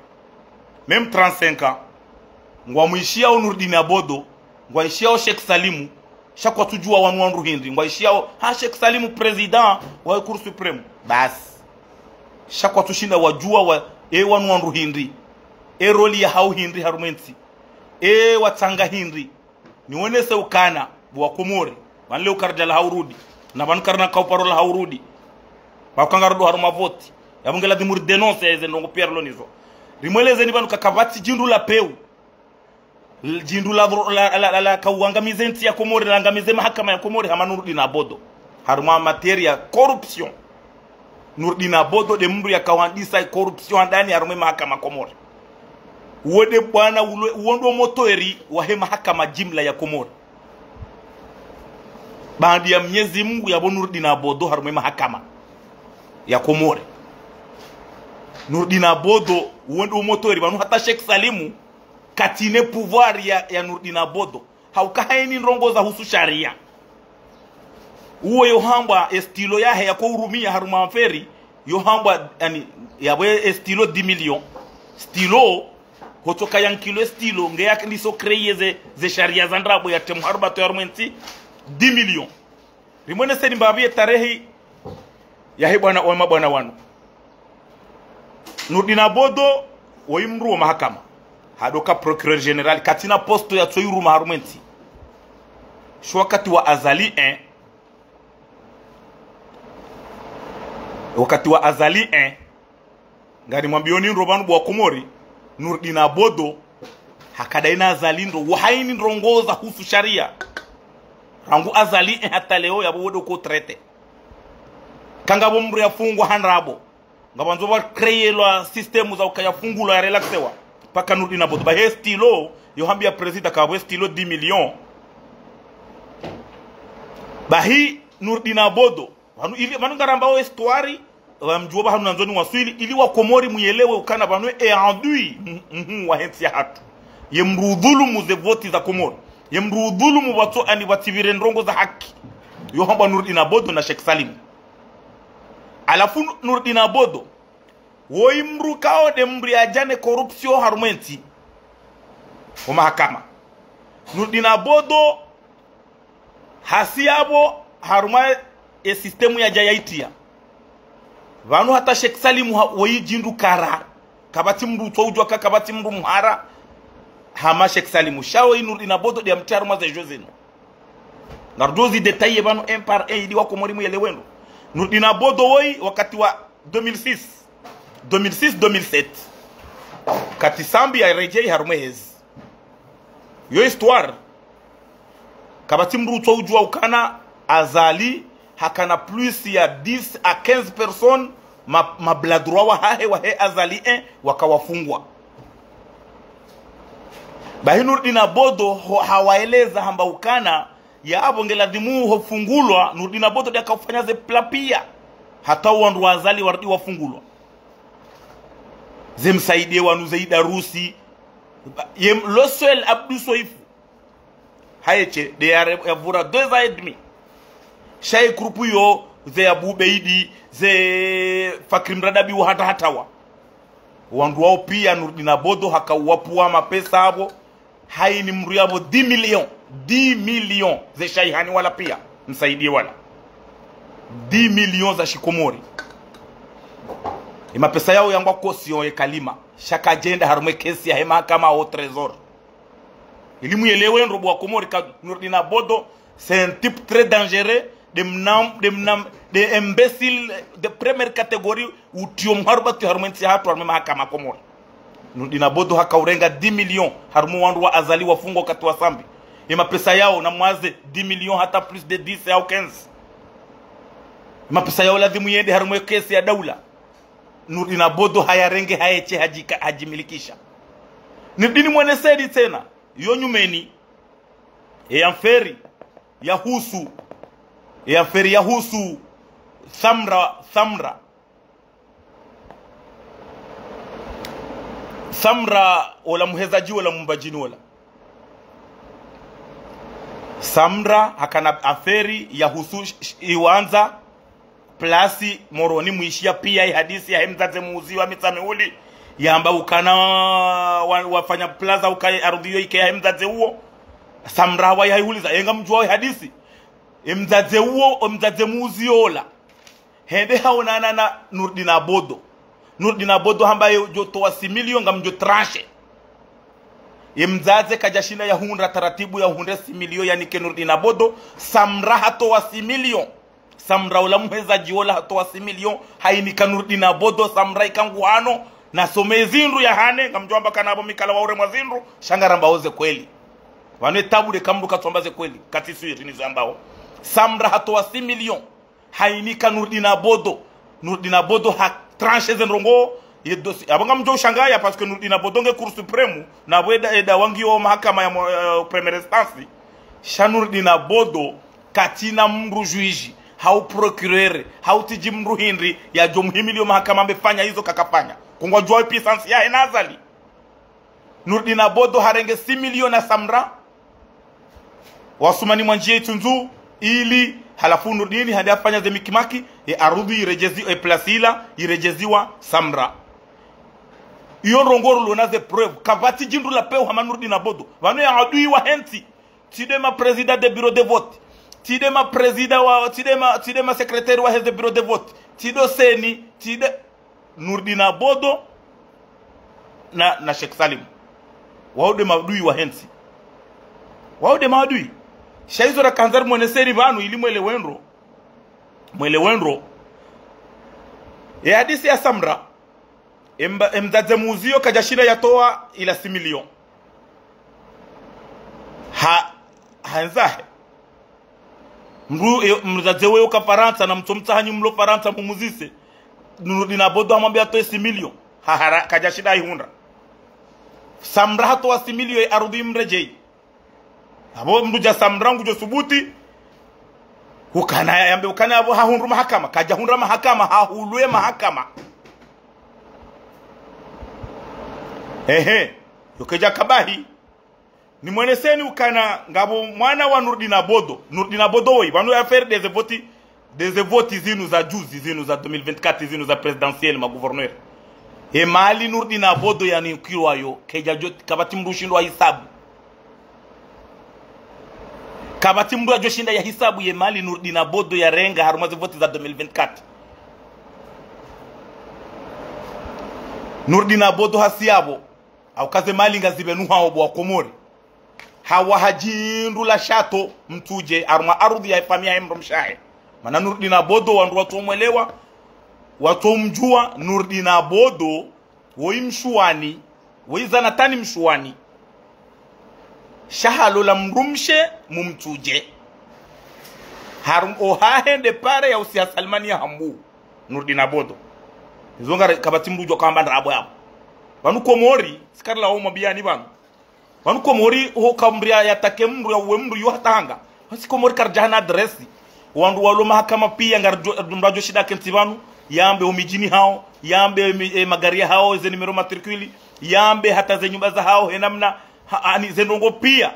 Même trente-cinq ans. Ngwamwishiao Nourdine Abodo, ngwaishiao Sheikh Salimu, sha kwatsudjua wanu wandru hindri, ngwaishiao, ha Sheikh Salimu président wa Cour suprême. Basi. Sha kwatsushinda wadjua wa, e wanu wandru hindri. E rôle yahao hindri harumwa ye ntsi. E watsanga hindri. Niwonese ukana, bo wa Komori. Pvanu leo karidja laha urudi. Na pvanu karina ka uparo laha urudi. Pvauka ngarodo harumwa voti. Yapvo nge ladhimu ridénonce eze ndrongo pia rilo nizo. Rimwelezeni pvanu ka kapvatsi djindru la peu. L-, djindru la, la, la, la, la, kauangamize ntsi ya Komori, laangamize mahakama ya Komori, hama Nourdine Abodo. Harumwa matière ya corruption. Nourdine Abodo nde mndru yakawandisa corruption handani harumwa mahakama Komori. Uwo nde bwana ulwe, uwo ndo moteur wahe mahakama jimla ya Komori. Baanda ya Mnyezi Mungu yapvo Nourdine Abodo harumwa mahakama ya Komori. Nourdine Abodo, uwo ndo moteur, pvanu hata Sheikh Salimu, katsina pouvoir ya, ya Nourdine Abodo. Hauka haini ndrongo za husu sharia. Uwo yo hambwa e stylo yahe yako urumia harumwa affaire, yo hambwa, yaani, yapvo e stylo dix millions. Stylo, hotsoka ya nkilo e stylo, nge yaka ndiso créer ze, ze sharia za ndrabo ya temu harubatwe harumwa entsi, dix millions. Rimweneseni mbapvi ye tarehi yahe bwana, wa mabwana wanu. Nourdine Abodo, woyi mdru wo mahakama. Hadoka procureur général, katsina poste yatsoiruma harumwa entsi. Sho wakati wa Azali un, wakati wa Azali un, ngari mwambiyoni ndro pvanu bo wa Komori, Nourdine Abodo, hakadayi na Azali ndro, wo haini ndrongoo za husu sharia. Rangu Azali un hata leo yapvo wo ndo ko traité. Kangapvo mdru yafungwa ha ndrabo. Ngapvandzo pva créelwa système za ukaya fungulwa ya relaxewa. Paka Nourdine Abodo. Bahi e stylo, yo hambia président kapvo e stylo dix millions. Bahi Nourdine Abodo. Pvanu ili, pvanu ngarambao histoire, pvamdjuo pvahanu nandzoni waswili, ili wa Komori muyelewe ukana pvanu e adui, mhm, wahe ntsi yahatru. Ye mdru udhulumu ze voti za Komori. Ye mdru udhulumu pvatso, yaani pvatsipvire ndrongoo za haki. Yo hambwa Nourdine Abodo na Sheikh Salim. Halafu Nourdine Abodo, woyi mdru kao nde mdru yadja ne corruption harumwa entsi. Ho mahakama. Nourdine Abodo, hasi yapvo harumwa e système yadja yaitia. Pvanu hata Sheikh Salim ha, woyi djindru kara. Kapvatsi mdru utswa udjua ka, kapvatsi mdru mhara. Hama Sheikh Salim. Sha woyi Nourdine Abodo nde yamtia harumwa ze jeux zinu. Ngarudjo zi détailler pvanu un par un ili wa Komori muyelewe ndro. Nourdine Abodo woyi wakati wa deux mille six, deux mille six, deux mille sept. Kati Sambi yaredjei harumwa e hezi. Yo histoire. Kapvatsi mdru utswa udjua ukana Azali hakana plus ya dix à quinze personnes ma, ma bras droit wahahe, wahe Azali un, waka wafungwa. Bahi Nourdine Abodo ho, hawaeleza hamba ukana, yapvo nge ladhimu hofungulwa, Nourdine Abodo nde yaka ufanya ze plans pia. Hata wandru wa Azali warudi wafungulwa. Ze Msaidie wanu ze Idarusi. Ye, le seul Abdou Soefo. Haye she, nde yare, yavura deux ans et demi. Sha ye groupe yo, ze Abou Beidi, ze Fakri Mradabi wa hata hata wa. Wandru wao pia Nourdine Abodo haka uwapvua mapesa yapvo. Haini mdru yapvo dix millions. Dix millions. Ze Shaihani wala pia. Msaidie wala. Dix millions za shikomori. Ye mapesa yao yangwa caution ye Kalima. Sha kadjenda harumwa e kesi yahe mahakama au trésor. Ili muyelewe ndro bo wa Komori ka Nourdine Abodo, c'est un type très dangereux, nde mna, nde mna, nde imbécile de première catégorie, utrio mharubatwi harumwa entsi yahatru harumwa e mahakama Komori. Nourdine Abodo haka urenga dix millions, harumwa wandru wa Azali wafungwa wakati wa Sambi. Ye mapesa yao na mwaze dix millions hata plus de dix au quinze. Ye mapesa yao ladhimu yende harumwa e kesi ya daula. Nourdine Abodo hayarenge haye she hadjika, hadjimilikisha. Nirudi nimweneseni tsena, yo nyumeni, e affaire yahusu, e affaire yahusu Samra, Samra. Samra ola muhezadji ola Mbadjini ola. Samra hakana affaire yahusu sh-, sh-, iwandza place Moroni mwishiya pia ye hadisi yahe mdzadze muuziwa Mitsamihuli. Yamba ukana wa, wafanya plaza ukaye ardhwi yo ike yahe mdzadze uwo. Samra wayi hayihuliza, ye ngamdjuwa ye hadisi. Ye mdzadze uwo, ye mdzadze muuzi ola. Hende haonana na Nourdine Abodo. Nourdine Abodo hamba ye djo towa six millions ngamdjo trancher. Ye mdzadze kadjashinda yahundra taratibu yahundre six millions yanike Nourdine Abodo. Samra hatowa six millions. Samra ola muhezadji ola hatowa six millions, hayinika Nourdine Abodo, Samra ika nguhano, nasome zindru yahane, ngamdjo amba kana apvo mi kala wa uremwa zindru, sha ngarambao ze kweli. Pvanu ye tabu nde ka mdru katsuamba ze kweli, katsi swiri nizo ambao. Samra hatowa six millions, hayinika Nourdine Abodo. Nourdine Abodo ha trancher ze ndrongoo, ye dossier. Apvo ngamdjo ushangaya, parce que Nourdine Abodo nge Cour suprême, na apvo eda, eda wangiyo mahakama ya mo-, eh, première instance. Sha Nourdine Abodo, katsina mdru juge, hau procureur, hau tsidji mdru hindri, yadjo muhimiliyo mahakama ambe fanya izo kakafanya. Ko ngwadjuwa puissance yahe na Azali. Nourdine Abodo harenge six millions na Samra. Wasumani mwandziye Itsundzu, ili Halafu Nurdini hende hafanya ze mikimaki, ye ardhwi yiredjeziwa, ye place ila yiredjeziwa Samra. Iyo ndrongoo rilo na ze preuves. Kapvatsi djindru la pewu hama Nurdin Abodo. Pvanu ye adui wahe ntsi. Tsi nde ma président de bureau de vote. Tsi nde ma président wa, tsi nde ma, tsi nde ma secrétaire wahe ze bureau de vote. Tsi ndo CENI, tsi nde Nurdin Abodo na, na Sheikh Salim. Wao nde maadui wahe ntsi. Wao nde maadui. Sha izo rakandza rimweneseni pvanu ili mwelewe ndro. Mwelewe ndro. Ye hadisi ya Samra. Emba, emdzadze muziyo kadjashinda yatowa ila six millions. Ha, handzahe. Mdru, e, mdzadze weyo ka Farantsa na mtsomtsaha nyi mlo Farantsa mumuzise. Nurdin Abodo hamwambia atowe six millions. Ha, hara, kadjashinda ayihundra. Samra hatowa six millions ye ardhwi imredjeyi. Apvo mdru dja Samra ngudjo subuti. Ukana yambe ukana apvo hahundru mahakama. Kadjahundra mahakama, hahulwe mahakama. Ehe. Yo kedja kabahi. Nimweneseni ukana ngapvo mwana wa Nurdin Abodo. Nurdin Abodo woyi. Pvanu ye affaire de ze votes, de ze votes zinu za juzi, zinu za deux mille vingt-quatre, zinu za présidentielles, ma gouverneurs. Ye mali Nurdin Abodo yanikilwa yo, kedja djo, kapvatsi mdru ushindo wa hisabu. Kapvatsi mdru adjo shinda ya hisabu ye mali Nurdin Abodo yarenga harumwa ze votes za deux mille vingt-quatre. Nurdin Abodo hasi yapvo. Hauka ze mali ngazipvenuhao bo wa Komori. Hawaha djindru la shato mtsudje, harumwa ardhwi ya famiyi yahe mdrumshe wahe. Mana Nurdin Abodo wandru watsomwelewa, watsomdjuwa, Nurdin Abodo, woyi Mshuwani, woyi Zanatani Mshuwani. Sha halola mdrumshe mumtsudje. Harum, ohahe nde pare ya usiha Salimani ya Hambu. Nurdin Abodo. Izo ngari kapvatsi mdru udjo hamba ndrabo yapvo. Pvanu Komori, si kari la omwambiyani pvanu. Pvanu Komori, ho kamdru ya, yatake mdru yauwe mdru yo hata hanga. Wasi Komori karidja hana adresse. Wandru walo mahakama piya ngari djo, mdru adjo shinda akentsi pvanu. Yambe omidjini hawo, yambe mi, e, magari yahawo, ze numéro matricule, yambe hata ze nyumba zahawo, he namna, ha, ani ze ndrongoo piya.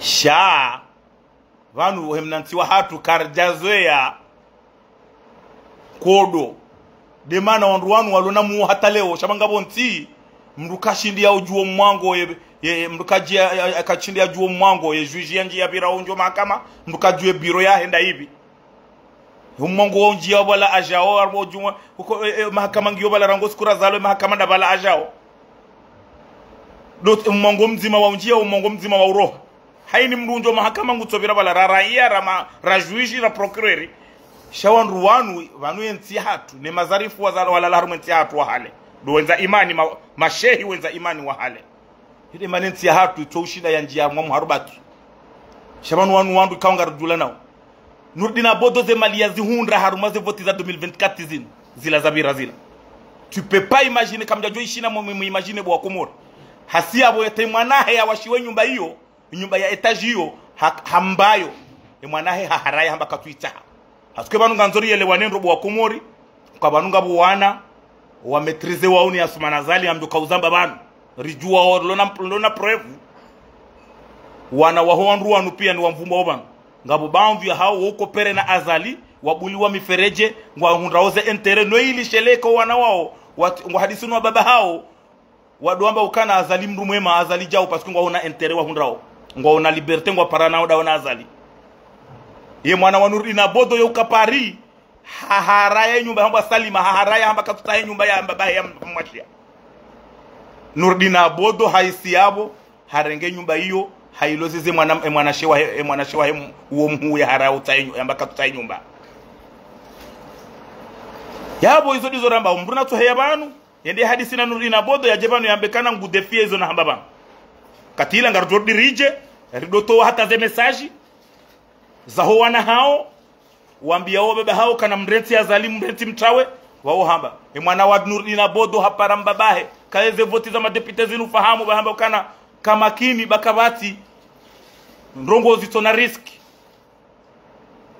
Sha. Pvanu he mnantsi wahatru karidjazoweya nkodo. Nde mana wandru wanu walo na muo hata leo, sha pvanga pvontsi, mdru kashindi ya udjuwa mwango, ye, ye, mdru kadji ya, ya, ya, kashindi ya udjuwa mwango, ye juge ya ndjiya pvira undjo mahakama, mdru kadjuwa ye bureau yahe nda ipvi. Omwango wa undjiya pvala adjao, harumwa udjumwa, uko, e, e, mahakama ngiyo pvala rangu siku razalwa, e mahakama nda pvala adjao. Ndo, omwango mdzima wa undjiya, omwango mdzima wa uroha. Hayini mdru undjo mahakama ngutsopvira pvala ra, raiya, ra ma, ra juge, ra procureur. Sha wandru wanu, pvanu ye ntsi yahatru, ne mazarifu wazala, walala harumwa ye ntsi yahatru wahale. Ndo wendza imani, ma, mashehi wendza imani wahale. Hile mana ye ntsi yahatru, itso ushinda ya ndjiya mwa muharubatu. Sha pvanu wanu wandru ikao ngaridjula nao. Nurdin Abodo ze mali yazihundra harumwa ze votes za deux mille vingt-quatre zinu. Zila zapvira zila. Tu peux pas imaginer, kamdjadjo ishina mu, mu, mu imaginer bo wa Komori. Hasi yapvo yete mwanahe yawashiwe nyumba iyo, nyumba ya étage iyo, ha, hambayo. E mwanahe haharaya hamba katsuitsaha. Parce que pvanu ngandzo riyelewane ndro bo wa Komori, kwa pvanu ngapvo wana, wa maîtrisé wao ni Assoumani Azali, amdjo kauzamba pvanu. Ridjuwa wao, lona, lona preuve. Wana waho wandru wanu piya ni wamvumba wo pvanu. Ngapvo baadhwi yahawo wo coopérer na Azali, wabuliwa mifereje, ngwahundrao ze intérêt, no ili sheleko wana wawo, wat, ngwahadisi no wababa hawo, wadjo wamba ukana Azali mdru mwema, Azali djau, parce que ngwaona intérêt wahundrao. Ngwaona liberté, ngwaparanao ndawo na Azali. Ye mwana wa Nurdin Abodo yo uka Paris, haharaya nyumba hambwa Salima, haharaya hamba katsutsaha ye nyumba ya mbabahe ya mwashiya. Nurdin Abodo haisi yapvo, harenge nyumba iyo, hailozeze mwana, e mwanashe wahe, e mwanashe wahe m, uwo mhuu yaharaya utsaha ye nyu, yamba katsutsaha ye nyumba. Yapvo izo ndizo ramba, mdru natsoheya pvanu, yende hadisi na Nurdin Abodo, yadje pvanu yambe kana ngu défier izo nahamba pvanu. Kati ila ngaridjo dirije, ridotowa hata ze message, zaho wana hawo, wambiya wo baba hawo kana mrentsi Azali, mrentsi mtrawe, wawo hamba. E mwana wa Nurdin Abodo hapara mbabahe, kaye ze votes za madéputés zinu fahamu, bahamba ukana, kamakini, ba kapvatsi, ndrongoo zitsona risque.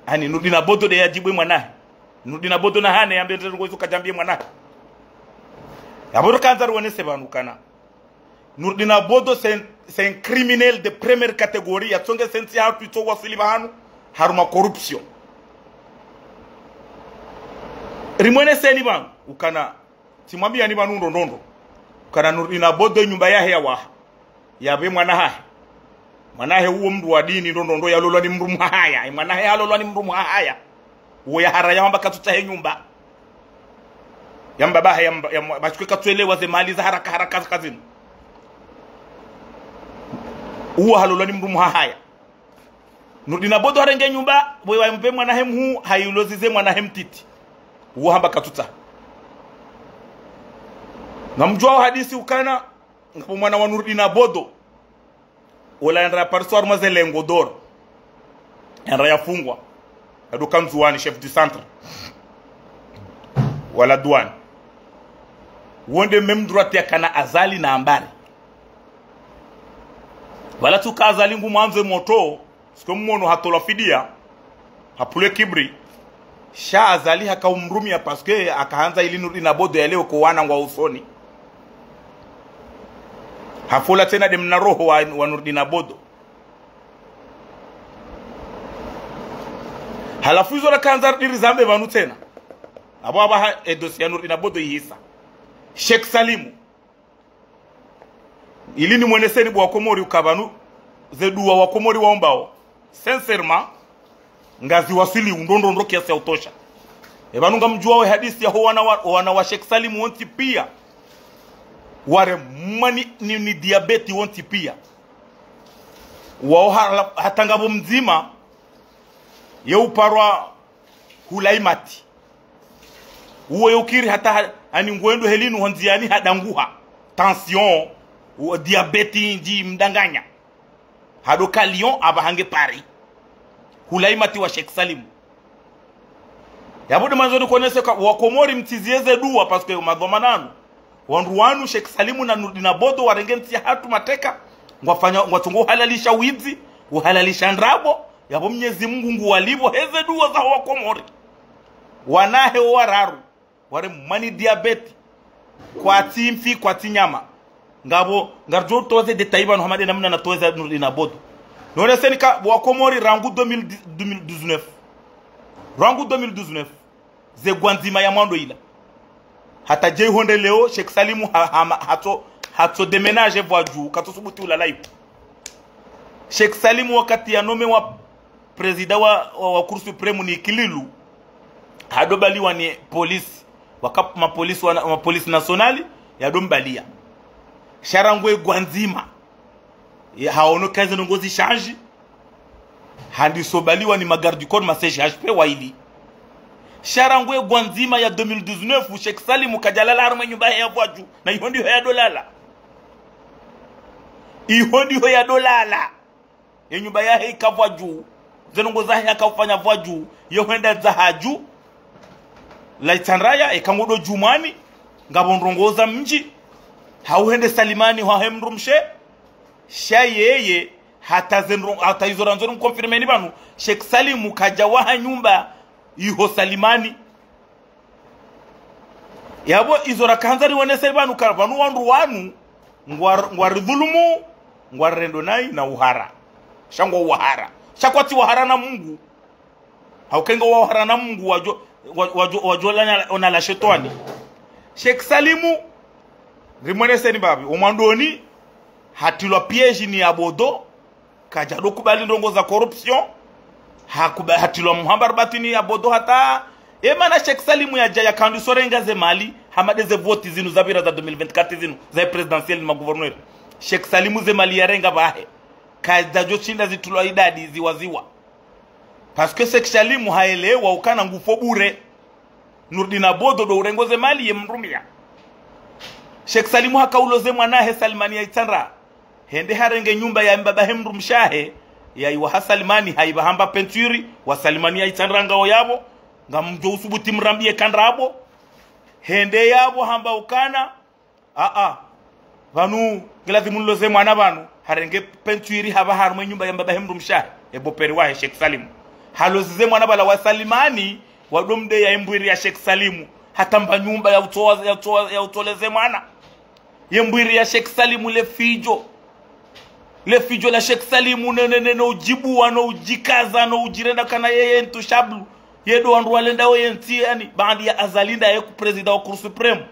Ani, Nurdin Abodo nde yadjibu e mwanahe. Nurdin Abodo nahane, yambe ndrongoo izo kadjambiye mwanahe. Yapvo ndo kandza riwonese pvanu kana. Nourdine Abodo, c'est un, c'est un criminel de première catégorie. Yatsonge entsi yahatru itso waswili pvahanu, harumwa corruption. Rimweneseni pvanu, ukana, tsimwambiyani pvanu ndrondrondro. Ukana Nourdine Abodo nyumba yahe yawaha. Yapve mwana hahe. Mwana hahe uwo mndru wa dini ndrondrondro, yalolwa ni mndru mhahaya. Mwana hahe halolwa ni mndru mhahaya. Uwo yahara yahamba katsutsaha enyumba. Ya mbaba hahe, ya mba-, ya mba-, bashikwe katsuelewa ze mali za haraka haraka zaka zinu. Uwo halolwa ni mndru mhahaya. Nourdine Abodo harenge nyumba, we wampve mwana hahe mhuu, hayilozize mwana hahe mtiti. Uwo hamba katsutsaha. Ngamdjuwao hadisi ukana, ngapvo mwana wa Nourdine Abodo. Ola yandra yapariswa harumwa ze lingots d'or. Yandra yafungwa. Yadoka Ndzuwani, chef du centre wa la douane. Wo nde même droite yakana Azali na Ambari. Pvala tsuka Azali ngumwandzo emotro, sike mmono hatolwa fidiya, hapvulwe kibri. Sha Azali hakaumrumia parce que akahandza ili Nourdine Abodo yalewe ko wana ngwa usoni. Hafola tsena nde mna roho wa, wa Nourdine Abodo. Halafu izo rakandza ridiri zambe pvanu tsena. Apvo apvaha e dossier ya Nourdine Abodo ihisa. Sheikh Salimu. Ili nimweneseni bo Wakomori uka pvanu, ze dua Wakomori waombao, sincèrement, ngaziwaswili undrondrondro kiasi ya utosha. E pvanu ngamdjuwao e hadisi yaho wana wa, wana wa Sheikh Salimu wontsi piya. Waremwa ni, ni, ni diabète wontsi piya. Wao ha-, hata ngapvo mdzima, ye uparwa Hulaimati. Uwo ye ukiri hata ha-, ani ngwendo helinu hondziani hadanguha. Tension, uwo diabète indji mdanganya. Hadoka Lyon apvaha nge Paris. Hulaimati wa Sheikh Salimu. Yapvo nde mandzo nikonese ka Wakomori mtsiziye ze dua, parce que madhwamana anu. Wandru wanu, Sheikh Salimu na Nourdine Abodo, warenge ntsi yahatru mateka, ngwafanya, ngwatsongo uhalalisha widzi, uhalalisha ndrabo, yapvo Mnyezi Mungu nguwalipvo, he ze dua zaho Wakomori. Wana hahe wo wararu, waremwa ni diabète, kwatsi mfi, kwatsi nyama. Ngapvo, ngaridjo utowa ze détails pvanu hama nde namna natowa za Nourdine Abodo. Nioneseni ka, bo Wakomori rangu deux mille dix, deux mille dix-neuf. Rangu deux mille dix-neuf. Ze gwa ndzima ya mwando ila. Hata dje iho nde leo, Sheikh Salimu ha-, ha-, hatso, hatso déménager pvwadju, katso subuti ulala iho. Sheikh Salimu wakati ya nommé wa président wa, wa, wa Cour suprême ni Ikililu, hadobaliwa ni police, waka ma police wa, ma police nationale, yadombaliya. Sha rangu e gwa ndzima. Ye haono ka ze ndrongoo zi change. Handiso baliwa ni ma garde du corps, ma C G H P waili. Sha rangu e gwa ndzima ya deux mille dix-neuf, Sheikh Salimu kadjalala harumwa e nyumba yahe ya pvwadju. Na iho ndiho yadolala. Iho ndiho yadolala. E nyumba yahe ika pvwadju. Ze ndrongoo zahe yakaufanya pvwadju. Ye hwenda dza hadju. La Itsandraya, eka ngudo djumwani. Ngapvo ndrongoo za mdji. Hau hende Salimani hwahe mdrumshe. Sha yeye, hata ze ndro-, hata izo randzo nimconfirmeni pvanu, Sheikh Salimu kadjawaha nyumba iho Salimani. Yapvo izo rakandza rioneseni pvanu ka pvanu wandru wanu, ngwa-, ngwaridhulumu, ngwarirendo nayi na uhara. Sha ngwa uhara. Sha kwatsi uhara na Mungu. Hauka inga wahara na Mungu wadjo, wa-, wadjo, wadjo lanya ona la shetwani. Sheikh Salimu, rimweneseni mbapvi, omwandoni, hatilwa piège ni Abodo, kadjado kubali ndrongoo za corruption, hakuba-, hatilwa mhamba ribatini Abodo hata, emana Sheikh Salimu yadja yakandiso renga ze mali, hama nde ze voti zinu zapvira za deux mille vingt-quatre zinu, za présidentielle ni ma gouverneur. Sheikh Salimu ze mali yarenga pvahe, kadjadjo shinda zitulwa idadi ziwaziwa. Parce que Sheikh Salimu haelewa ukana ngufo bure. Nourdine Abodo ndo urengo ze mali ye mrumia. Sheikh Salimu hakauloze mwanahe Salimani ya Itsandra. Hende harenge nyumba ya mbaba he mrumshahe, ya iwaha Salimani, haipva hamba peinture, wa Salimani ya Itsandra ngao yapvo, ngamdjo usubuti mrambiye ka ndrabo. Hende yapvo hamba ukana, aa, pvanu, ngilazimu niloze mwana pvanu, harenge peinture hapva harumwa e nyumba ya mbaba he mrumshahe, e beau-père wahe Sheikh Salimu. Halozize mwana pvala wa Salimani, wado mdeya e mbwiri ya Sheikh Salimu, hata mba nyumba ya utowa, ya utowa, ya utoleze mwana. Ye mbwiri ya Sheikh Salimu le fidjo. Le fidjo la Sheikh Salimu ne, ne, ne, no udjibuwa, no udjikaza, no udjirenda kana yeye intouchable. Ye ndo wandru walendao ye ntsi, yaani, baanda ya Azali nda ye ku président wa Cour suprême.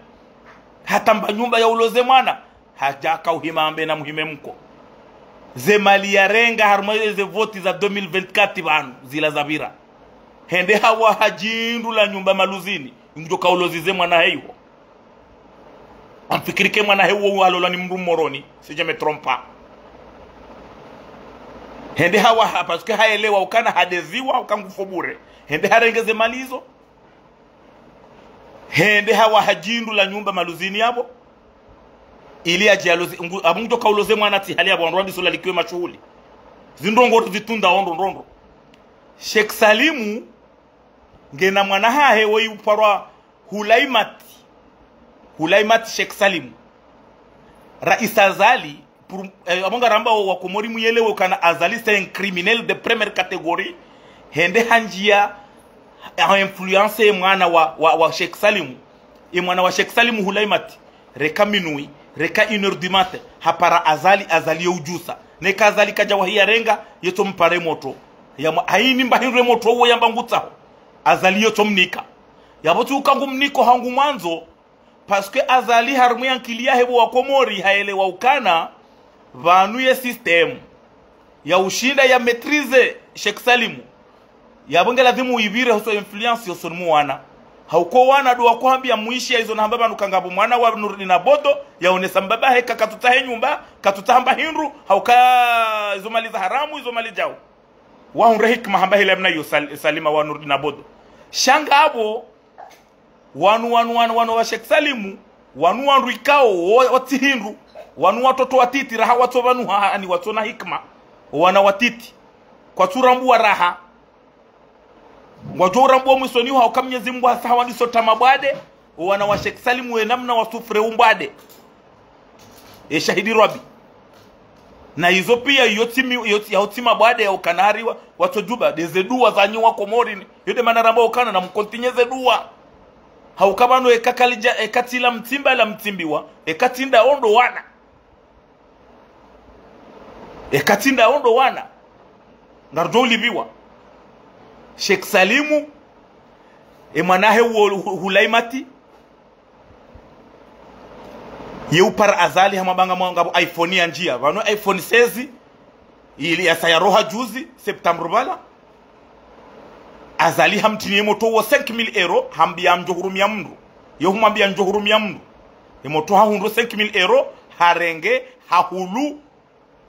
Hata mba nyumba ya uloze mwana. Hadja haka uhima hambe na muhime mko. Ze mali yarenga harumwa ze voti za deux mille vingt-quatre pvanu, zila zapvira. Hende hawaha djindru la nyumba Maluzini, ngudjo kaulozi ze mwana heiho. Amfikiri ke mwana heiwo walolwa ni mndru Moroni, si je me trompe pas. Hende hawaha, parce que haelewa ukana hadeziwa, uka ngufo bure. Hende harenge ze mali izo. Hende hawaha djindru la nyumba Maluzini yapvo. Ili yadje yalozi, ngu-, apvo ngudjo kauloze mwana tsi hali yapvo, wandru wandiso lalikiwe mashuhuli. Zindrongo zitunda ondro ndrondro. Sheikh Salimu, ngena mwana hahe woyi uparwa Hulaimati. Hulaimati Sheikh Salimu. Rais Azali, pour, eh, apvo ngaramba wa, wa Komori muyelewe ukana Azali c'est un criminel de première catégorie. Hende handjia, ha influence ye mwana wa, wa, wa Sheikh Salimu. Ye mwana wa Sheikh Salimu Hulaimati. Reka minuit, reka une heure du matin. Hapara Azali, Azali yo udjusa. Neka Azali kadja wahi yarenga, yetso mpare moto. Ya mwa-, haini mba hindru ye moto uwo yamba ngutsaho. Azali yotso mnika. Yapvo tsi uka ngumniko hangu mwandzo, parce que Azali harumwa ye ankili yahe pvo wa Komori haelewa ukana, pvanu ye système ya ushinda ya maîtriser Sheikh Salimu. Yapvo nge lazimu uyipvire hosoni influence hosoni mwa wana. Hauka wana ndo wakohambia mwishi ya izo nahamba pvanu ka ngapvo mwana wa Nurdin Abodo, yaonesa mbabahe ka katsutsaha ye nyumba, katsutsaha mba hindru, hauka izo mali za haramu, izo mali djau. Wahundre hikima hamba hila mna yo Sal-, Salima wa Nurdin Abodo. Sha ngapvo, wanu, wanu, wanu, wanu wa Sheikh Salimu, wanu wandru ikao, wo, wo tsi hindru, wanu watoto watiti, raha watso pvanu ha, ha, ani watsona hikima, wana watiti. Kwatsu rambuwa raha. Ngwadjo urambuwa mwisoni uha uka Mnyezi Mungu hasa hawandiso ta mabwade, wo wana wa Sheikh Salimu we namna wasufre umbwade. E shahidi Rabi. Na izo pia yo tsi mi-, yo tsi, yao tsi mabwade ya ukana hari wa, watso djuba, nde ze duwa zanyu wa Komori ni. Yo nde mana ramba ukana na mkontinye ze duwa. Hauka pvanu eka kalidja, eka tsi la mtsimba la mtsimbiwa, eka tsi nda ondro wana. Eka tsi nda ondro wana. Ngarudjo ulipviwa. Sheikh Salimu, e mwana hahe uwo Hu-, Hulaimati, ye upara Azali hamwambia ngapvo iPhone yandjia. Pvanu iPhone seize, ili yasa yaroha juzi, septembre pvala. Azali hamtiniye moto wo cinq mille euros, hambia ngamdjo hurumia mndru. Yo humwambia ngamdjo hurumia mndru. Ye moto hahundru cinq mille euros, harenge, hahulu,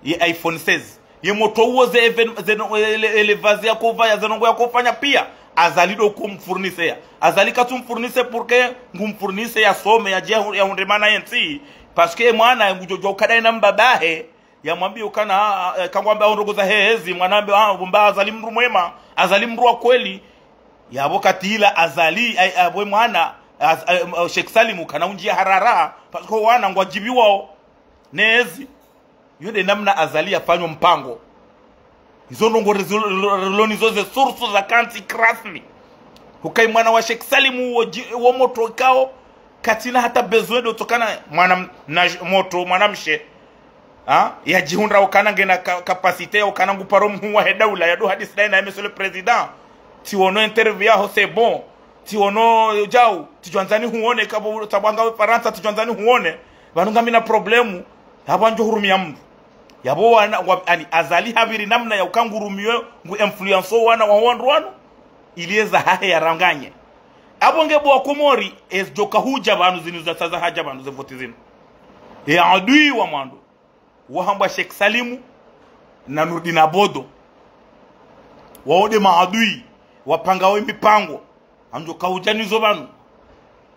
ye iPhone seize. Ye moto uwo ze even-, ze no-, ele, ele vazi yakopvaya, ze ndrongo yakofanya pia. Azali ndo kumfurniseya. Azali katsumfurnise pour que ngumfurnise yasome, yadje ya hu-, yahundre mana ye ntsi. Parce que mwana ngudjo djuwa uka ndaye na mbabahe. Yamwambia ukana, ah, ah, kangwamba ondrongo za hehezi, mwana ambe, ah, bo mba Azali mndru mwema, Azali mndru wa kweli. Yapvo katila Azali, ay, yapvo mwana, Az-, ay, ah, Sheikh Salimu kana undjia harara, parce que wana ngwadjibiwao. Nezi. Yo nde namna Azali yafanyao mpango. Izo ndrongo rezo-, lo-, lo-, loni zo ze source za kantsi krasmi. Hukayi mwana wa Sheikh Salimu wo dji-, wo moto ikao, katsina hata besoin ndo tsokana mwana m-, na j-, moto, mwana mshe. Ha? Yadjihundra ukana ngena ka-, capacité ya ukana nguparo mhuu wahe daula, ya ndo hadisi ndaye na Monsieur le Président. Tsiono interview yaho, c'est bon. Tsiono djau, tsidjwandzani huone, kapvo tsabwanga we Farantsa, tsidjwandzani huone. Pvanu ngamina problème, yapvo ngamdjo hurumia mndru. Yapvo wana, wa, ani, Azali hapviri namna ya uka ngurumiwe, ngu influence wana wa wandru wanu, ili eza hahe yaranganye. Apvo nge bo wa Komori, ezidjoka hudja pvanu zinu zatsaza hadja pvanu ze voti zinu. Ye adui wa mwando. Wahambwa Sheikh Salimu na Nurdin Abodo. Wao nde maadui, wapangao ye mipango. Ngamdjo kaudja nizo pvanu.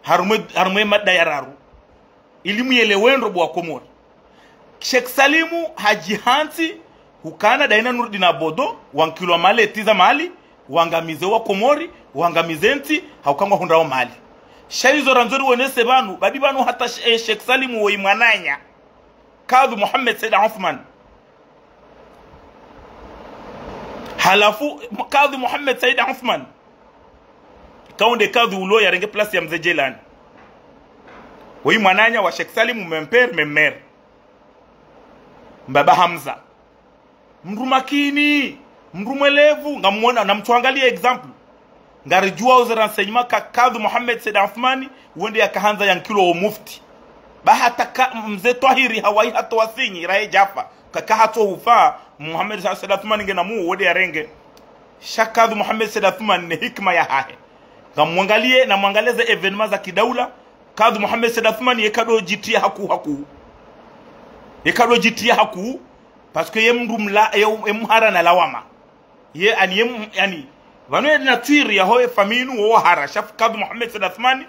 Harumwa, harumwa ye mada ya raru. Ili muyelewe ndro bo wa Komori. Sheikh Salimu hadjihantsi, hukana ndaye na Nurdin Abodo, wankilwa maleti za mali, wangamize wa Komori, wangamize ntsi, hauka ngwahundrao mali. Sha izo randzo riwonese pvanu, badi pvanu hata sh-, eh, Sheikh Salimu woyi mwananya. Kadhi Mohamed Said Othman. Halafu, Kadhi Mohamed Said Othman. Kaunde kadhi ulo yarenge place ya Mze Djelani. Woyi mwananya wa Sheikh Salim, mon père, mon mère. Mbaba Hamza. Mndru makini, mndru mwelevu, ngamwona, na mtsuangaliye exemple. Ngaridjuwa oze renseignement ka Kadhi Mohamed Said Athumani, wende yakahandza yankilwe o mufti. Ba hata ka mze Twahiri hawayi hata wasinyi, raye djafa, ka, kahatso hufa, Mohamed Said Athumani ngena muo, wende yarenge. Sha Kadhi Mohamed Said Athumani ne hikima yahahe. Ngamwangaliye, na mwangaliye ze événement za kidaula, Kadhi Mohamed Said Athumani yekado djitiya haku, haku. Yekado djitiya haku, parce que ye mndru mla, ye, ye mhara na lawama. Ye, ani, ye m-, ani, pvanu ye nature yaho ye famille inu wo wahara, sha Kadhi Mohamed Said Athumani,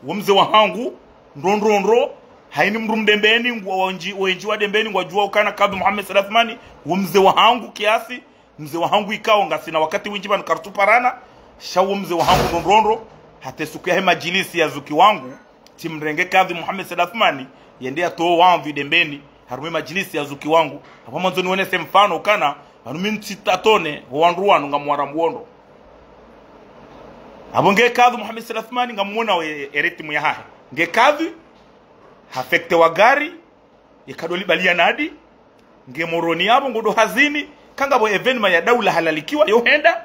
wo mze wahangu, ndro, ndro, ndro, hayini mndru mdembeni, ngwa, wendji, wendji wa Dembeni, ngwadjuwa ukana Kadhi Mohamed Said Athumani, wo mze wahangu kiasi, mze wahangu ikao ngasina wakati windji pvanu kartsuparana, sha wo mze wahangu ndro, ndro, ndro, hata suku yahe madjilisi ya zuki wangu, tsimrenge Kadhi Mohamed Said Athumani, yende yatowe wandhu Idembeni, harumwa ye madjilisi ya zuki wangu. Apvo mwandzo niwonese mfano ukana, pvanu mi ntsitatone, wo wandru wanu ngamwara mwondo. Apvo nge Kadhi Mohamed Said Athumani ngamwona we, e rythme yahahe. Nge Kadhi, ha affecté wa gari, yekado libaliya nadi, nge Moroni apvo ngodo hazini, kangapvo événement ya daula halalikiwa, yo henda,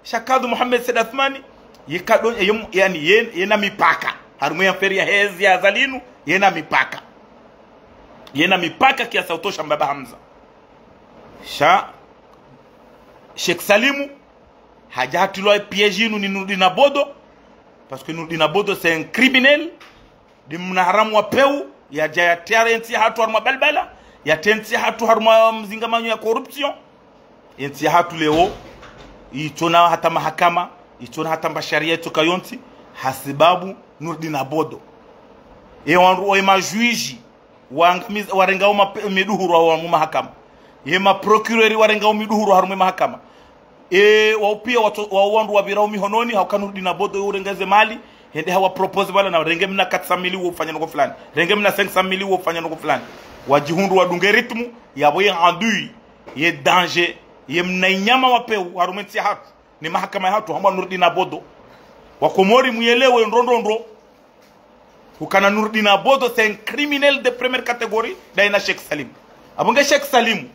sha Kadhi Mohamed Said Athumani, yekado, ye, yani, ye, yena mipaka. Harumwa ye affaire ya hezi ya Azali inu, yena mipaka. Yena mipaka kiasi ya utosha mbaba Hamza. Sha, Sheikh Salimu, hadja hatilwa piège inu ni Nourdine Abodo, parce que Nourdine Abodo, c'est un criminel, ndi mwana haramu wa pewu, yadja yatria entsi yahatru harumwa balbala, yatria entsi yahatru harumwa mzingamanyo ya corruption. Entsi yahatru leo, itsona hata mahakama, itsona hata mba sharia itsoka yontsi, hasibabu Nourdine Abodo. E wandru, e majuge, wangamiza, warengao mape-, miduhuru harumwa mahakama. Ye maprocureur warengao miduhuru harumwa mahakama. E, wao pia wato-, wao wandru wapvirao mihononi, hauka Nourdine Abodo yo urenge ze mali, hende hawa propose pvala na renge mna quatre cent mille wo ufanya ndrongo fulani. Renge mna cinq cent mille wo ufanya ndrongo fulani. Wadjihundru wadunge rythme, yapvo ye adui, ye danger, ye mna inyama wa pewu, harumwa entsi yahatru, ne mahakama yahatru, hambwa Nourdine Abodo. Wakomori muyelewe ndro, ndro, ndro. Ukana Nourdine Abodo, c'est un criminel de première catégorie, daye na Sheikh Salim. Apvo nge Sheikh Salim,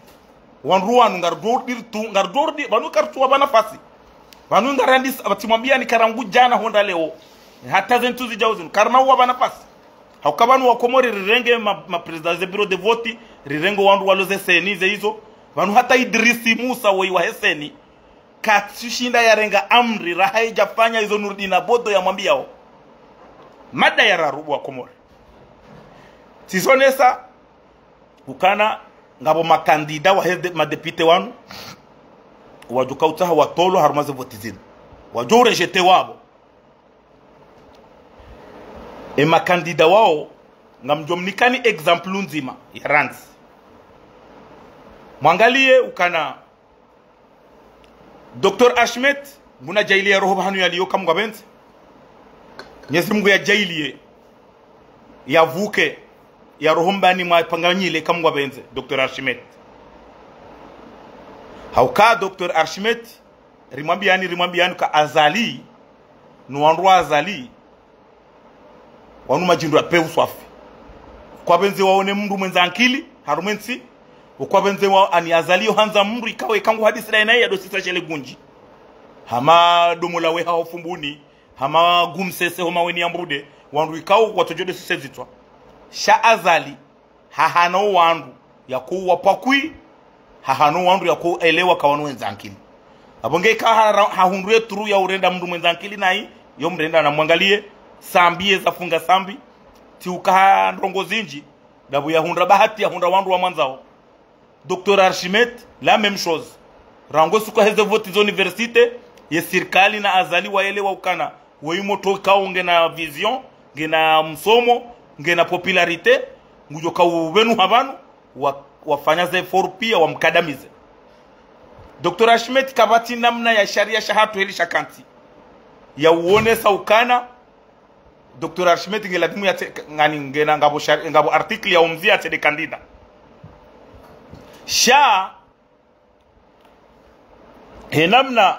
wandru wanu ngaridjo urdi tu, ngaridjo urdi, pvanu kartsuwapva nafasi. Pvanu ngarandisa, pvatsi mwambiyani ka rangu djana honda leo. Hata ze ntsu zidjao zinu, karina uwapva nafasi. Hauka pvanu wakomori rirenge ma, ma président ze bureau de vote, rirenge wandru walo ze CENI ze izo. Pvanu hata Idrisi Musa woyi wahe CENI katsushinda yarenga amri, raha idjafanya izo Nourdine Abodo yamwambiyao. Mada ya raru bo wakomori. Tsizonesa, ukana, ngapvo makandida wahe de-, madéputé wanu, wadjo kautsaha watolwa harumwa ze voti zinu. Wadjo urejeté wapvo. E makandida wao, ngamdjo mnikani exemple ndzima, ya randzi. Mwangaliye ukana, Docteur Archimète, nguna djailiya roho pvahanu yaliyo kamwe ngapvendze. Mwenyezi Mungu yadjailiye, yapvuke, ya roho mbani mwa panganyile kamwe ngapvendze, Docteur Archimète. Hauka Docteur Archimète, rimwambiyani, rimwambiyani ka Azali, no wandru wa Azali, wanu madjindru ya pewu swafi. Kwapvendze waone mndru mwendza ankili, harumwa entsi, ukwapvendze wa ani Azali yo handza mndru ikao eka ngu hadisi daye naye yadosisa shele gundji. Hama domola weha ho Fumbuni, hama Gumsese ho Maweni ya Mbude, wandru ikao watsodjo dosise zitswa. Sha Azali, hahana o wandru, yako uwapvakwi, hahana o wandru yako elewa ka wanu wendza ankili. Apvo nge ka ha-, hahundru ye turu ya urenda mndru mwendza ankili nayi, yo mrenda na mwangaliye, Sambi ye zafunga Sambi, tsi uka ha ndrongo zindji, ndapvo yahundra bahati yahundra wandru wamwandzao. Docteur Archimète, la même chose. Rangu suku heze voti za université, ye sirikali na Azali waelewa ukana, woyi mndru ikao ngena vision, ngena msomo, ngena popularité, ngudjo ka upvenuha pvanu, wa, wafanya ze effort pia wamkadamize. Docteur Archimète kapvatsi namna ya sharia shahatru heli shakantsi ya uonesa ukana, Docteur Archimète nge lazimu yatse, ngani ngena ngapvo shari-, ngapvo article ya umziya yatsende candidat. Sha, he namna,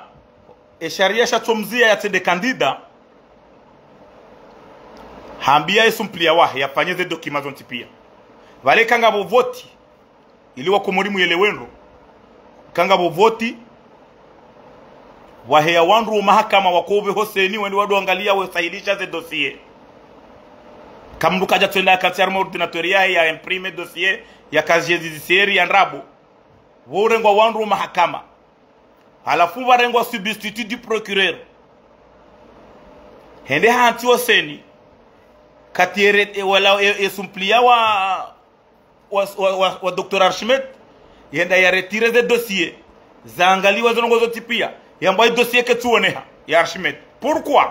e sharia shatsomziya yatsende candidat, Ambia ye suppléant wahe yafanye ze documents zontsi pia. Pvale kangapvo voti, ili wakomori muyelewe ndro. Kangapvo voti, waheya wandru wo mahakama wakopve ho CENI, wende wado angalia wesahilisha ze dossiers. Kamndru kadja tswenda yakantsi harumwa ordinateur yahe ya imprimer dossier, ya casier judiciaire ya ndrabo. Pvo urengwa wandru wo mahakama. Halafu pvarengwa substitut du procureur. Hende hantsi wo CENI. Kati ere, e, wala, e, e suppléant wa, wa, wa, wa, wa docteur Archimète, yenda ya retirer ze dossiers. Zaangaliwa zo ndrongoo zontsi pia. Yambwa ye dossier ketsuoneha, ya Archimète. Pourquoi?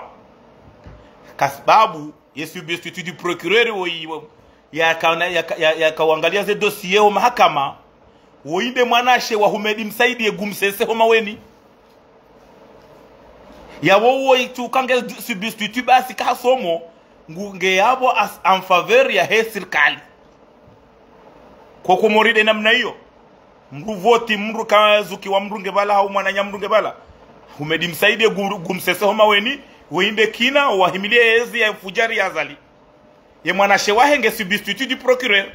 Hasibabu, ye substitut du procureur woyi, wo, yaka, yaka, ya, yaka wangalia ze dossiers ho mahakama, woyi nde mwanashe wa Houmed Msaidié Gumsese ho Maweni. Yapvo woyi tsi uka nge substitut basi kahasomo, ngu, nge yapvo as, en faveur yahe sirikali. Ko Komori nde namna iyo. Mndru voti, mndru kazukiwa mndru nge pvala, hau mwananya mndru nge pvala. Houmed Msaidié Gu-, Gumsese ho Maweni, woyi nde kina, wahimilie yezi ya fudjari ya Azali. Ye mwanashe wahe nge substitut du procureur.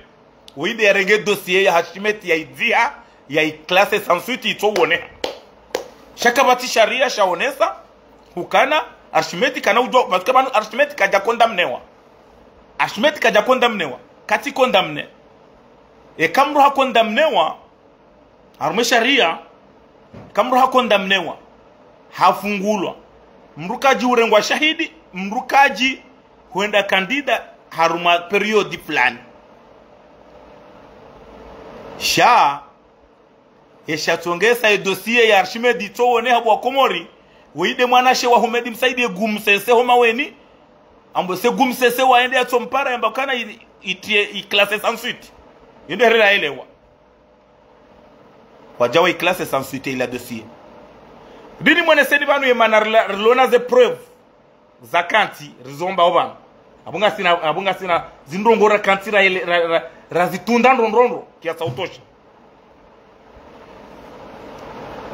Woyi nde yarenge dossier ya Archimète ya idziha, ya iclasser sans suite itso uoneha. Sha kapvatsi sharia shaonesa, hukana, Archimète kana udjo, parce que pvanu Archimète kadja condamnewa. Archimète kadja condamnewa. Katsi condamné. Eka mndru ha condamnewa, harumwa ye sharia, eka mndru ha condamnewa, hafungulwa. Mndru kadji urengwa shahidi, mndru kadji hwenda candidat harumwa période fulani. Sha, esha tsongesa ye dossier ya Archimète itso uoneha bo wa Komori, woyi nde mwanashe wa Houmed Msaidié Gumsese ho Maweni, ambao se Gumsese waende yatso mpara yamba kana i, i, i, iclasser sans suite. Yo nde rera elewa. Wadja wa iclasser sans suite ila dossier. Rini mweneseni pvanu ye mana rila, rilona ze preuves za kantsi, rizomba opvanu. Apvo ngasina, apvo ngasina zindrongoo ra kantsi ra ele, ra, ra, razitunda ndrondrondro, kiasi utosha.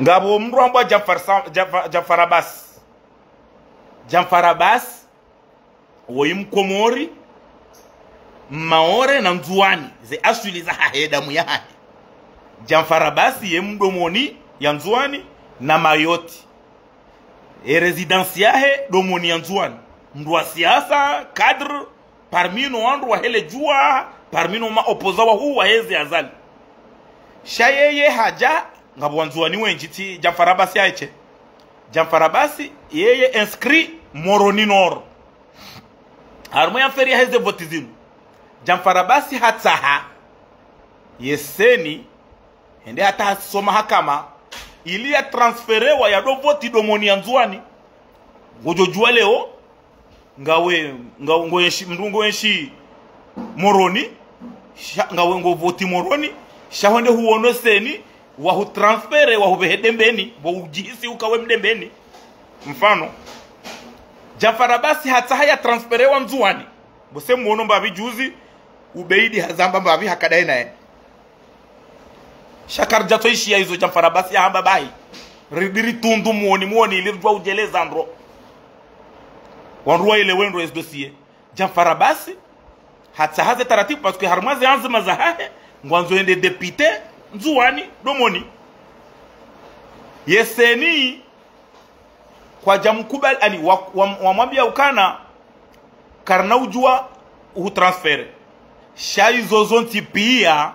Ngapvo mndru ambwa Djanfar Sa-, Djanfar, Djanfar Abbas. Djanfar Abbas, woyi Mkomori, Mmaore na Ndzuani, ze aswili zahahe, damu yahahe. Djanfar Abbas ye Mdomoni ya Ndzuani na Mayotte. E résidence yahe Domoni ya Ndzuani. Mndru wa siasa, cadre, parmi no wandru wahe le djuwa, parmi no ma opposants wahuu wahe ezi Azali. Sha yeye hadja, ngapvo Wandzuani wendji tsi Djanfar Abbas yahe she. Djanfar Abbas, yeye inscrit Moroni Nord. Harumwa ye affaire yahe ze voti zinu. Djanfar Abbas hatsaha ye CENI, hende hata hasoma hakama, ili ya transferewa yado voti Domoni ya Ndzuani. Ngodjo djuwa leo, ngawe, nga, ngo enshi, mndru ngo enshi Moroni, sha, ngawe ngo voti Moroni, sha hwende huono CENI, wahu transfere, wahupvehe Dembeni, pvo udjihisi uka we Mdembeni. Mfano, Djanfar Abbas hatsaha ya transferewa Ndzuani. Bo se muono mbapvi juzi, Ubeidi hazamba mbapvi hakadayi naye. Sha karidja tsoishiya izo Djanfar Abbas yahamba bahi. Ridi ritundu muoni muoni ili ridjuwa udjeleza ndro. Wandru waelewe ndro ezi dossier. Djanfar Abbas, hatsaha ze taratibu, parce que harumwa ze anzima zahahe, ngwandzo ende député, Ndzuani, Domoni. Ye CENI, kwadja mkubali, ani, wa, wa, wamwambia ukana, karina udjuwa uhu transfere. Sha izo zontsi pia,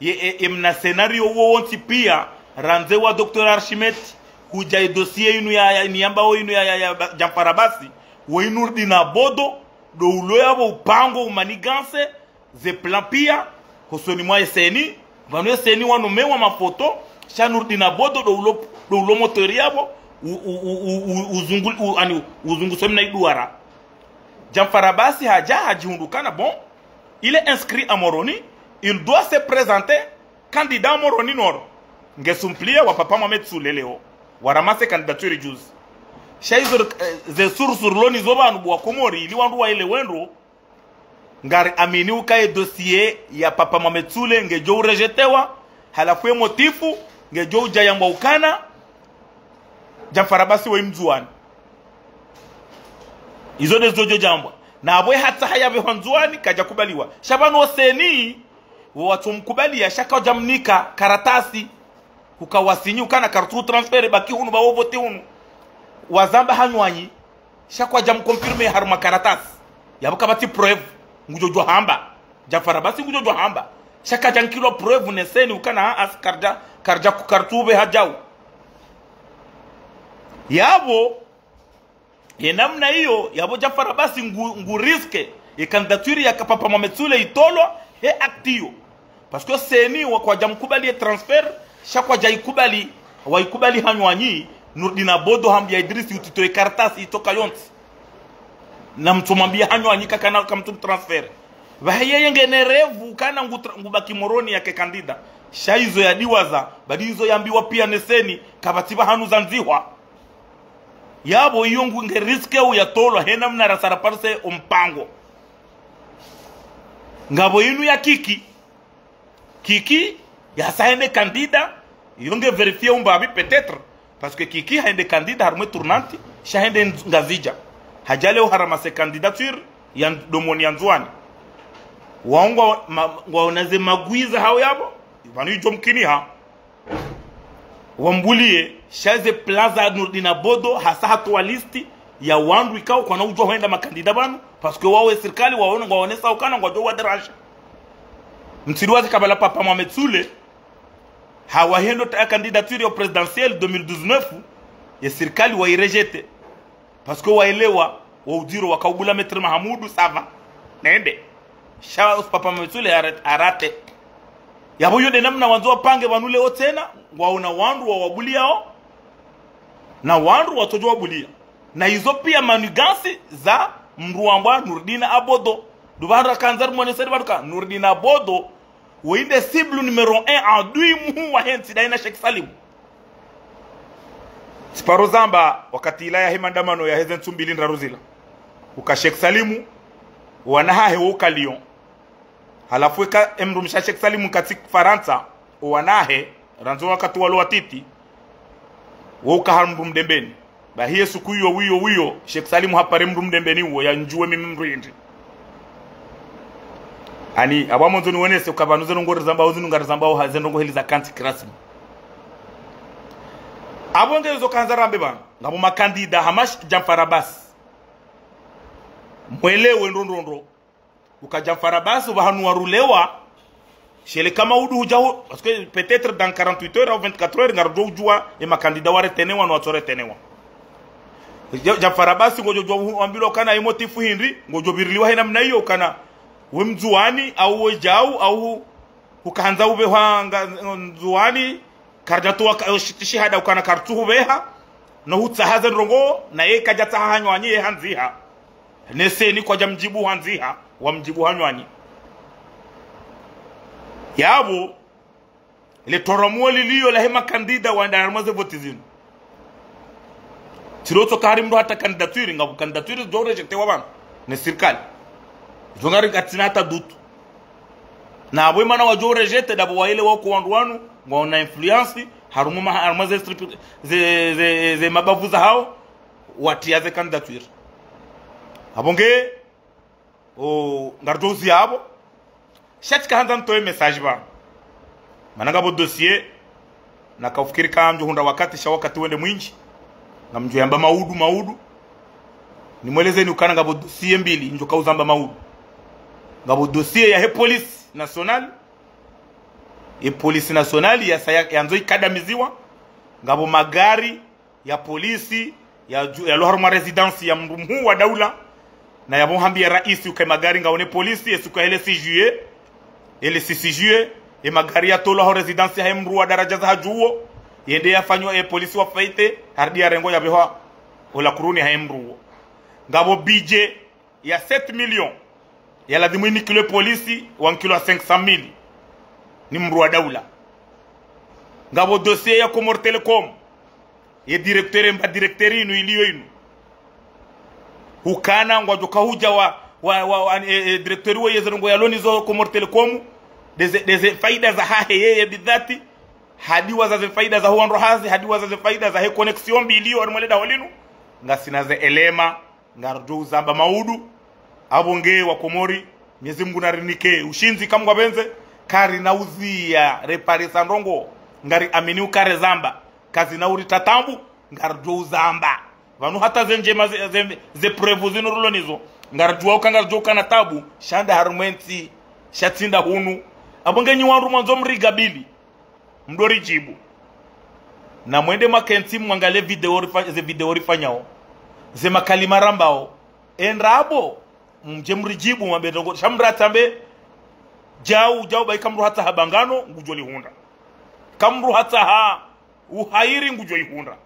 ye, e, e mna scénario wo wontsi pia, randzi wa docteur Archimète, hudja e dossier inu ya, ya, niyambao inu ya, ya, ya, ba, Djanfar Abbas, wo inu ridi na bodo, do ulo yapvo upango umanigance, ze plan pia, hosoni mwa ye CENI, pvanu ye CENI wanomewa mafoto, sha Nourdine Abodo do ulo, do ulo moteur yapvo, u, u, u, u, u, uzungu, u, ani, uzunguso mna iduara. Djanfar Abbas hadja hadjihundru ukana, bon, il est inscrit à Moroni, il doit se présenter candidat à Moroni Nord. Nge suppléant wa Papa Mohamed Soulé leo, wa ramassé candidature juzi. Sha izo, eh, ze source rilo nazo pvanu bo wa Komori, ili wandru waelewe ndro, ngari amini uka ye dossier ya Papa Mohamed Soulé ngedjo urejetewa, halafu ye motif ngedjo udja yambwa ukana, Djanfar Abbas we Mndzuani. Izo nde zidjo djambwa. Na apvo ye hatsaha yapvehwa Ndzuwani, kadjakubaliwa. Sha pvanu wo CENI, wo watsomkubalia, sha kwadjamnika karatasi. Huka wasinyi ukana kartsu transférer, baki hunu pvawo voter hunu. Wazamba hanywanyi, sha kwadjamconfirmer harumwa karatasi. Yapvo kapvatsi preuve, ngudjodjo hamba. Djaffar Abbas ngudjodjo hamba. Sha kadjankilwa preuve ne CENI ukana ha as kardja, kardja, kartsu pveha djau. Yapvo, ye namna iyo, yapvo Djaffar Abbas ngu, ngu risquer ye candidature ya Papa Mohamed Soule itolwa, he acte iyo. Parce que CENI wa kwadjamkubali ye transfert, sha kwadjaikubali, waikubali hanywanyi, Nourdine Abodo hambia Idriss utsitowe kartasi itsoka yontsi. Na mtsomwambia hanywanyi kakana kamtsu transfert. Pvahe yeye ngena preuve ukana ngu tra-, ngubaki Moroni yake candidat. Sha izo yadiwaza, badi izo yambiwa pia ne CENI, kapvatsi pvahanu zandzihwa. Yapvo iyo ngu nge risquer uyatolwa, he namna rasara parse ompango. Ngapvo inu ya Kiki. Kiki, yasa hende candidat, iyo nge vérifier umbapvi peut-être. Parce que Kiki hende candidat harumwa e tournante, sha hende Ndz-, Ngazidja. Hadja leo haramasser candidature ya Nd-, domoni ya Ndzuwani. Wao ngwa, ma, ngwaona ze magwiza hao yapvo, pvanu idjo mkiniha. Wambulie, sha ze plan za Nourdine Abodo, hasa hatowa liste ya wandru ikao kwana udjua hwenda makandida pvanu, parce que wawo e sirikali waone, ngwaonesa ukana ngwadjo wadéranger. Mtsidiwaze kabla Papa Mohamed Soule, hawahendo ta candidature ya présidentielle deux mille dix-neuf, ye sirikali wairejeter. Parce que waelewa, wa udziro wakaubula Maître Mahamoudou, ça va. Nende. Sha usu Papa Mohamed Soule arrête, arrête. Yapvo iyo nde namna wandzo wapange pvanu leo tsena, ngwaona wandru wawabuliao, na wandru watsodjo wabulia. Na izo pia manigances za mndru wambwa Nourdine Abodo. Ndo pvahanu rakandza rimwoneseni pvanu ka Nourdine Abodo, woyi nde cible numéro un, adui mhuu wahe ntsi daina Sheikh Salim. Tsiparo zamba wakati ila yahe mandamano yaheze ntsu mbili ndraru zila. Uka Sheikh Salim, wana hahe wo uka Lyon. Halafu eka emdrumshe Sheikh Salim katsi Farantsa, o wana hahe, randzi wakati walo watiti, wo uka ha mdru Mdembeni. Bahi ye suku iyo, wiyo, wiyo, Sheikh Salim hapare mdru Mdembeni uwo, yandjuwe mimi mdru hindri. Ani, apvo ngamwandzo niwonese uka pvanu ze ndrongoo rizambao, zinu ngarizambao ha, ze ndrongoo heli za kantsi kirasmi. Apvo ngezo kandza rambe pvanu, ngapvo makandida hama sh-, Djaffar Abbas. Mwelewe ndro ndro ndro. Uka Djaffar Abbas, pvahanu warulewa, shele kama udu hudja hu-, parce que peut-être dans quarante-huit heures ou vingt-quatre heures, ngarudjo udjua, e makandida waretenewa, no watsoretenewa. Dja-, Djaffar Abbas, ngodjo djua hu-, wambilwa kana e motif hindri, ngodjo pviriliwa he namna iyo kana, we Mndzuwani, au we djau, au hu-, hukandza upvehwa nga-, Ndzuwani, kardjatowa ka-, shi-, shahada ukana kartsu hupveha, no hutsaha ze ndrongoo, na ye kadjatsaha hanywanyi ye handziha. Ne CENI kwadja mdjibu handziha, wamdjibu hanywanyi. Yapvo, le toramuo lilio lahe makandida wandra harumwa ze voti zinu. Tsilo tsoka hari mdru hata candidature, ngapvo candidature djo rejetewa pvanu, ne sirikali. Izo ngari katsina hata doute. Na apvo imana wadjo rejeter, ndapvo waelewa uka wandru wanu, ngwaona influence, harumwa ma-, harumwa ze strip-, ze, ze, ze mabavu zahao, watria ze candidature. Apvo nge, o, ngaridjo uzia apvo. Sha tsikahandza nitowe message pvanu. Mana ngapvo dossier, nakaufikiri ka ngamdjo hundra wakati, sha wakati wende mwindji. Ngamdjo yamba maudu, maudu. Nimwelezeni ukana ngapvo dossier mbili, ndjo kauzamba maudu. Ngapvo dossier yahe police nationale. Ye police nationale yasa ya, yandzo ikadamiziwa. Ngapvo magari ya polisi, ya ju-, yalo harumwa résidence ya mdru mhuu wa daula, na yapvo hambia raisi uka e magari ngayo ne polisi, ye suku yahe le six juillet, ye le six juillet, ye magari yatolwa ho résidence yahe mdru wa daradja za hadju uwo, yende yafanywa ye polisi wa faite, harudi yarengwa yapvehwa ola kuruni hahe mdru uwo. Ngapvo budget ya sept millions, ya lazimu inikilwe polisi, wankilwa cinq cent mille, ni mdru wa daula. Ngapvo dossier ya Comores Telecom, ye directeur, mba directeur inu ilio inu. Hukana ngwadjo kahudja wa, wa, wa, wa, e, e, directeur wo yeze ndrongoo yalo nizo Comores Telecom, ndeze, ndeze faida zahahe yeye bidhati, hadiwaza ze faida zaho wandru hazi, hadiwaza ze faida zahe connexion mbi ilio harumwa le daho linu, ngasina ze éléments, ngaridjo uzamba maudu, Apvo nge wa Komori, Mnyezi Mungu narinike ushindzi kamwe ngapvendze, karina uziya reparisa ndrongo, ngari amini uka rezamba, kazina uritra taabu, ngaridjo uzamba. Pvanu hata ze ndjema ze, ze, ze preuve zinu rilo nazo, ngaridjuwa uka ngaridjo ukana taabu, sha nda harumwa entsi, sha tsi nda hunu. Apvo nge nyi wandru mwandzo mrigabili, mdo ridjibu. Na mwende mwakentsi mwangalie video rifa-, ze video rifanyao. Ze makalima rambao. Endrabo, mdje mridjibu mwambe ndrongo. Sha mdru atsambe, djau, djau ba ika mdru hatsaha bangano, ngudjo lihundra. Ika mdru hatsaha uhairi ngudjo ihundra.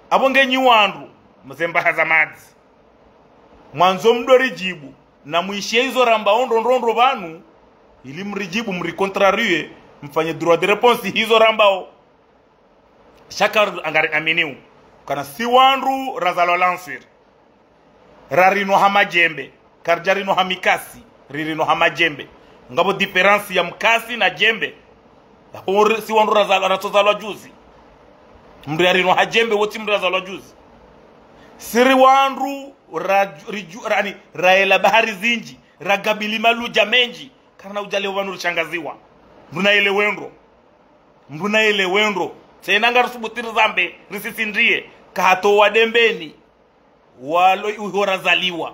Apvo nge nyi wandru, mze mbaha za madzi. Mwandzo mdo ridjibu, na mwishiye izo rambao ndro ndro ndro pvanu, ili mridjibu, mricontrarier, mfanye droit de réponse hizo rambao. Sha ka ngari aminiu. Kana si wandru razalwa la nswiri. Rarinwa ha madjembe. Karidjarinwa ha mikasi. Ririnwa ha madjembe. Ngapvo différence ya mkasi na djembe. Apvo ri-, si wandru razalwa, ratsozalwa juzi. Mdru yarinwa ha djembe, wo tsi mdru razalwa juzi. Si ri wandru ra-, riju-, ra-, ani, raela bahari zindji, ragabili maludja mendji. Karina udja leo pvanu rishangaziwa. Mdru naelewe ndro. Mdru naelewe ndro. Tsena ngarisubutu rizambe, risisindrie. Kahatowa dembeni. Walo iho razaliwa.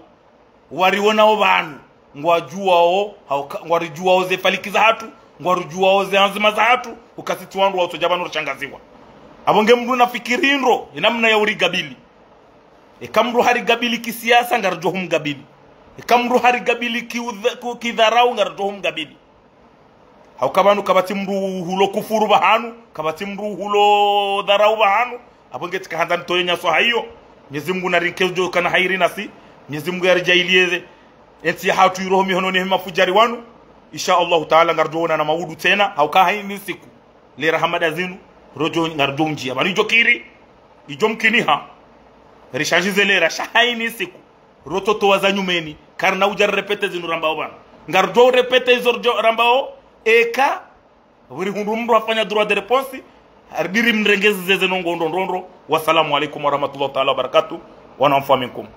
Wariwonao pvanu. Ngwadjuwao, hauka-, ngwaridjuwao ze faliki zahatru, ngwaridjuwao ze anzima zahatru, uka si tsi wandru wa utsodja pvanu rishangaziwa. Apvo nge mdru nafikiri ndro, inamna ya urigabili. Eka mdru harigabili kisiasa, ngaridjo humgabili. Eka mdru harigabili kiudha-, ku-, kidharau, ngaridjo humgabili. Hauka pvanu kapvatsi mdru hulo kufuru pvahanu, kapvatsi mdru hulo dharau pvahanu, apvo nge tsika handza nitoye nyaso hayiyo, Mnyezi Mungu narinike udjo kana hairi nasi, Mnyezi Mungu yaridjaaliye ze, entsi yahatru iroho mihononi he mafudjari wanu, insha Allahu Taala ngaridjo wonana maudu tsena, hauka hayina siku, lera hamada zinu, rodjo ngaridjo undjia. Pvanu idjo kiri, idjo mkiniha, rishandjize lera, sha hayina siku, rototowa za nyumeni, karina udja répéter zinu rambao pvanu. Ngaridjo répéter izo ridjo rambao, eka, pvwiri hundru mdru hafanya droit de réponse, aridiri mrengezi zeze ndrongo ndro ndro ndro. Wassalamu alaikum warahmatullahi taala wabarakatuh. Wana mfua minkum.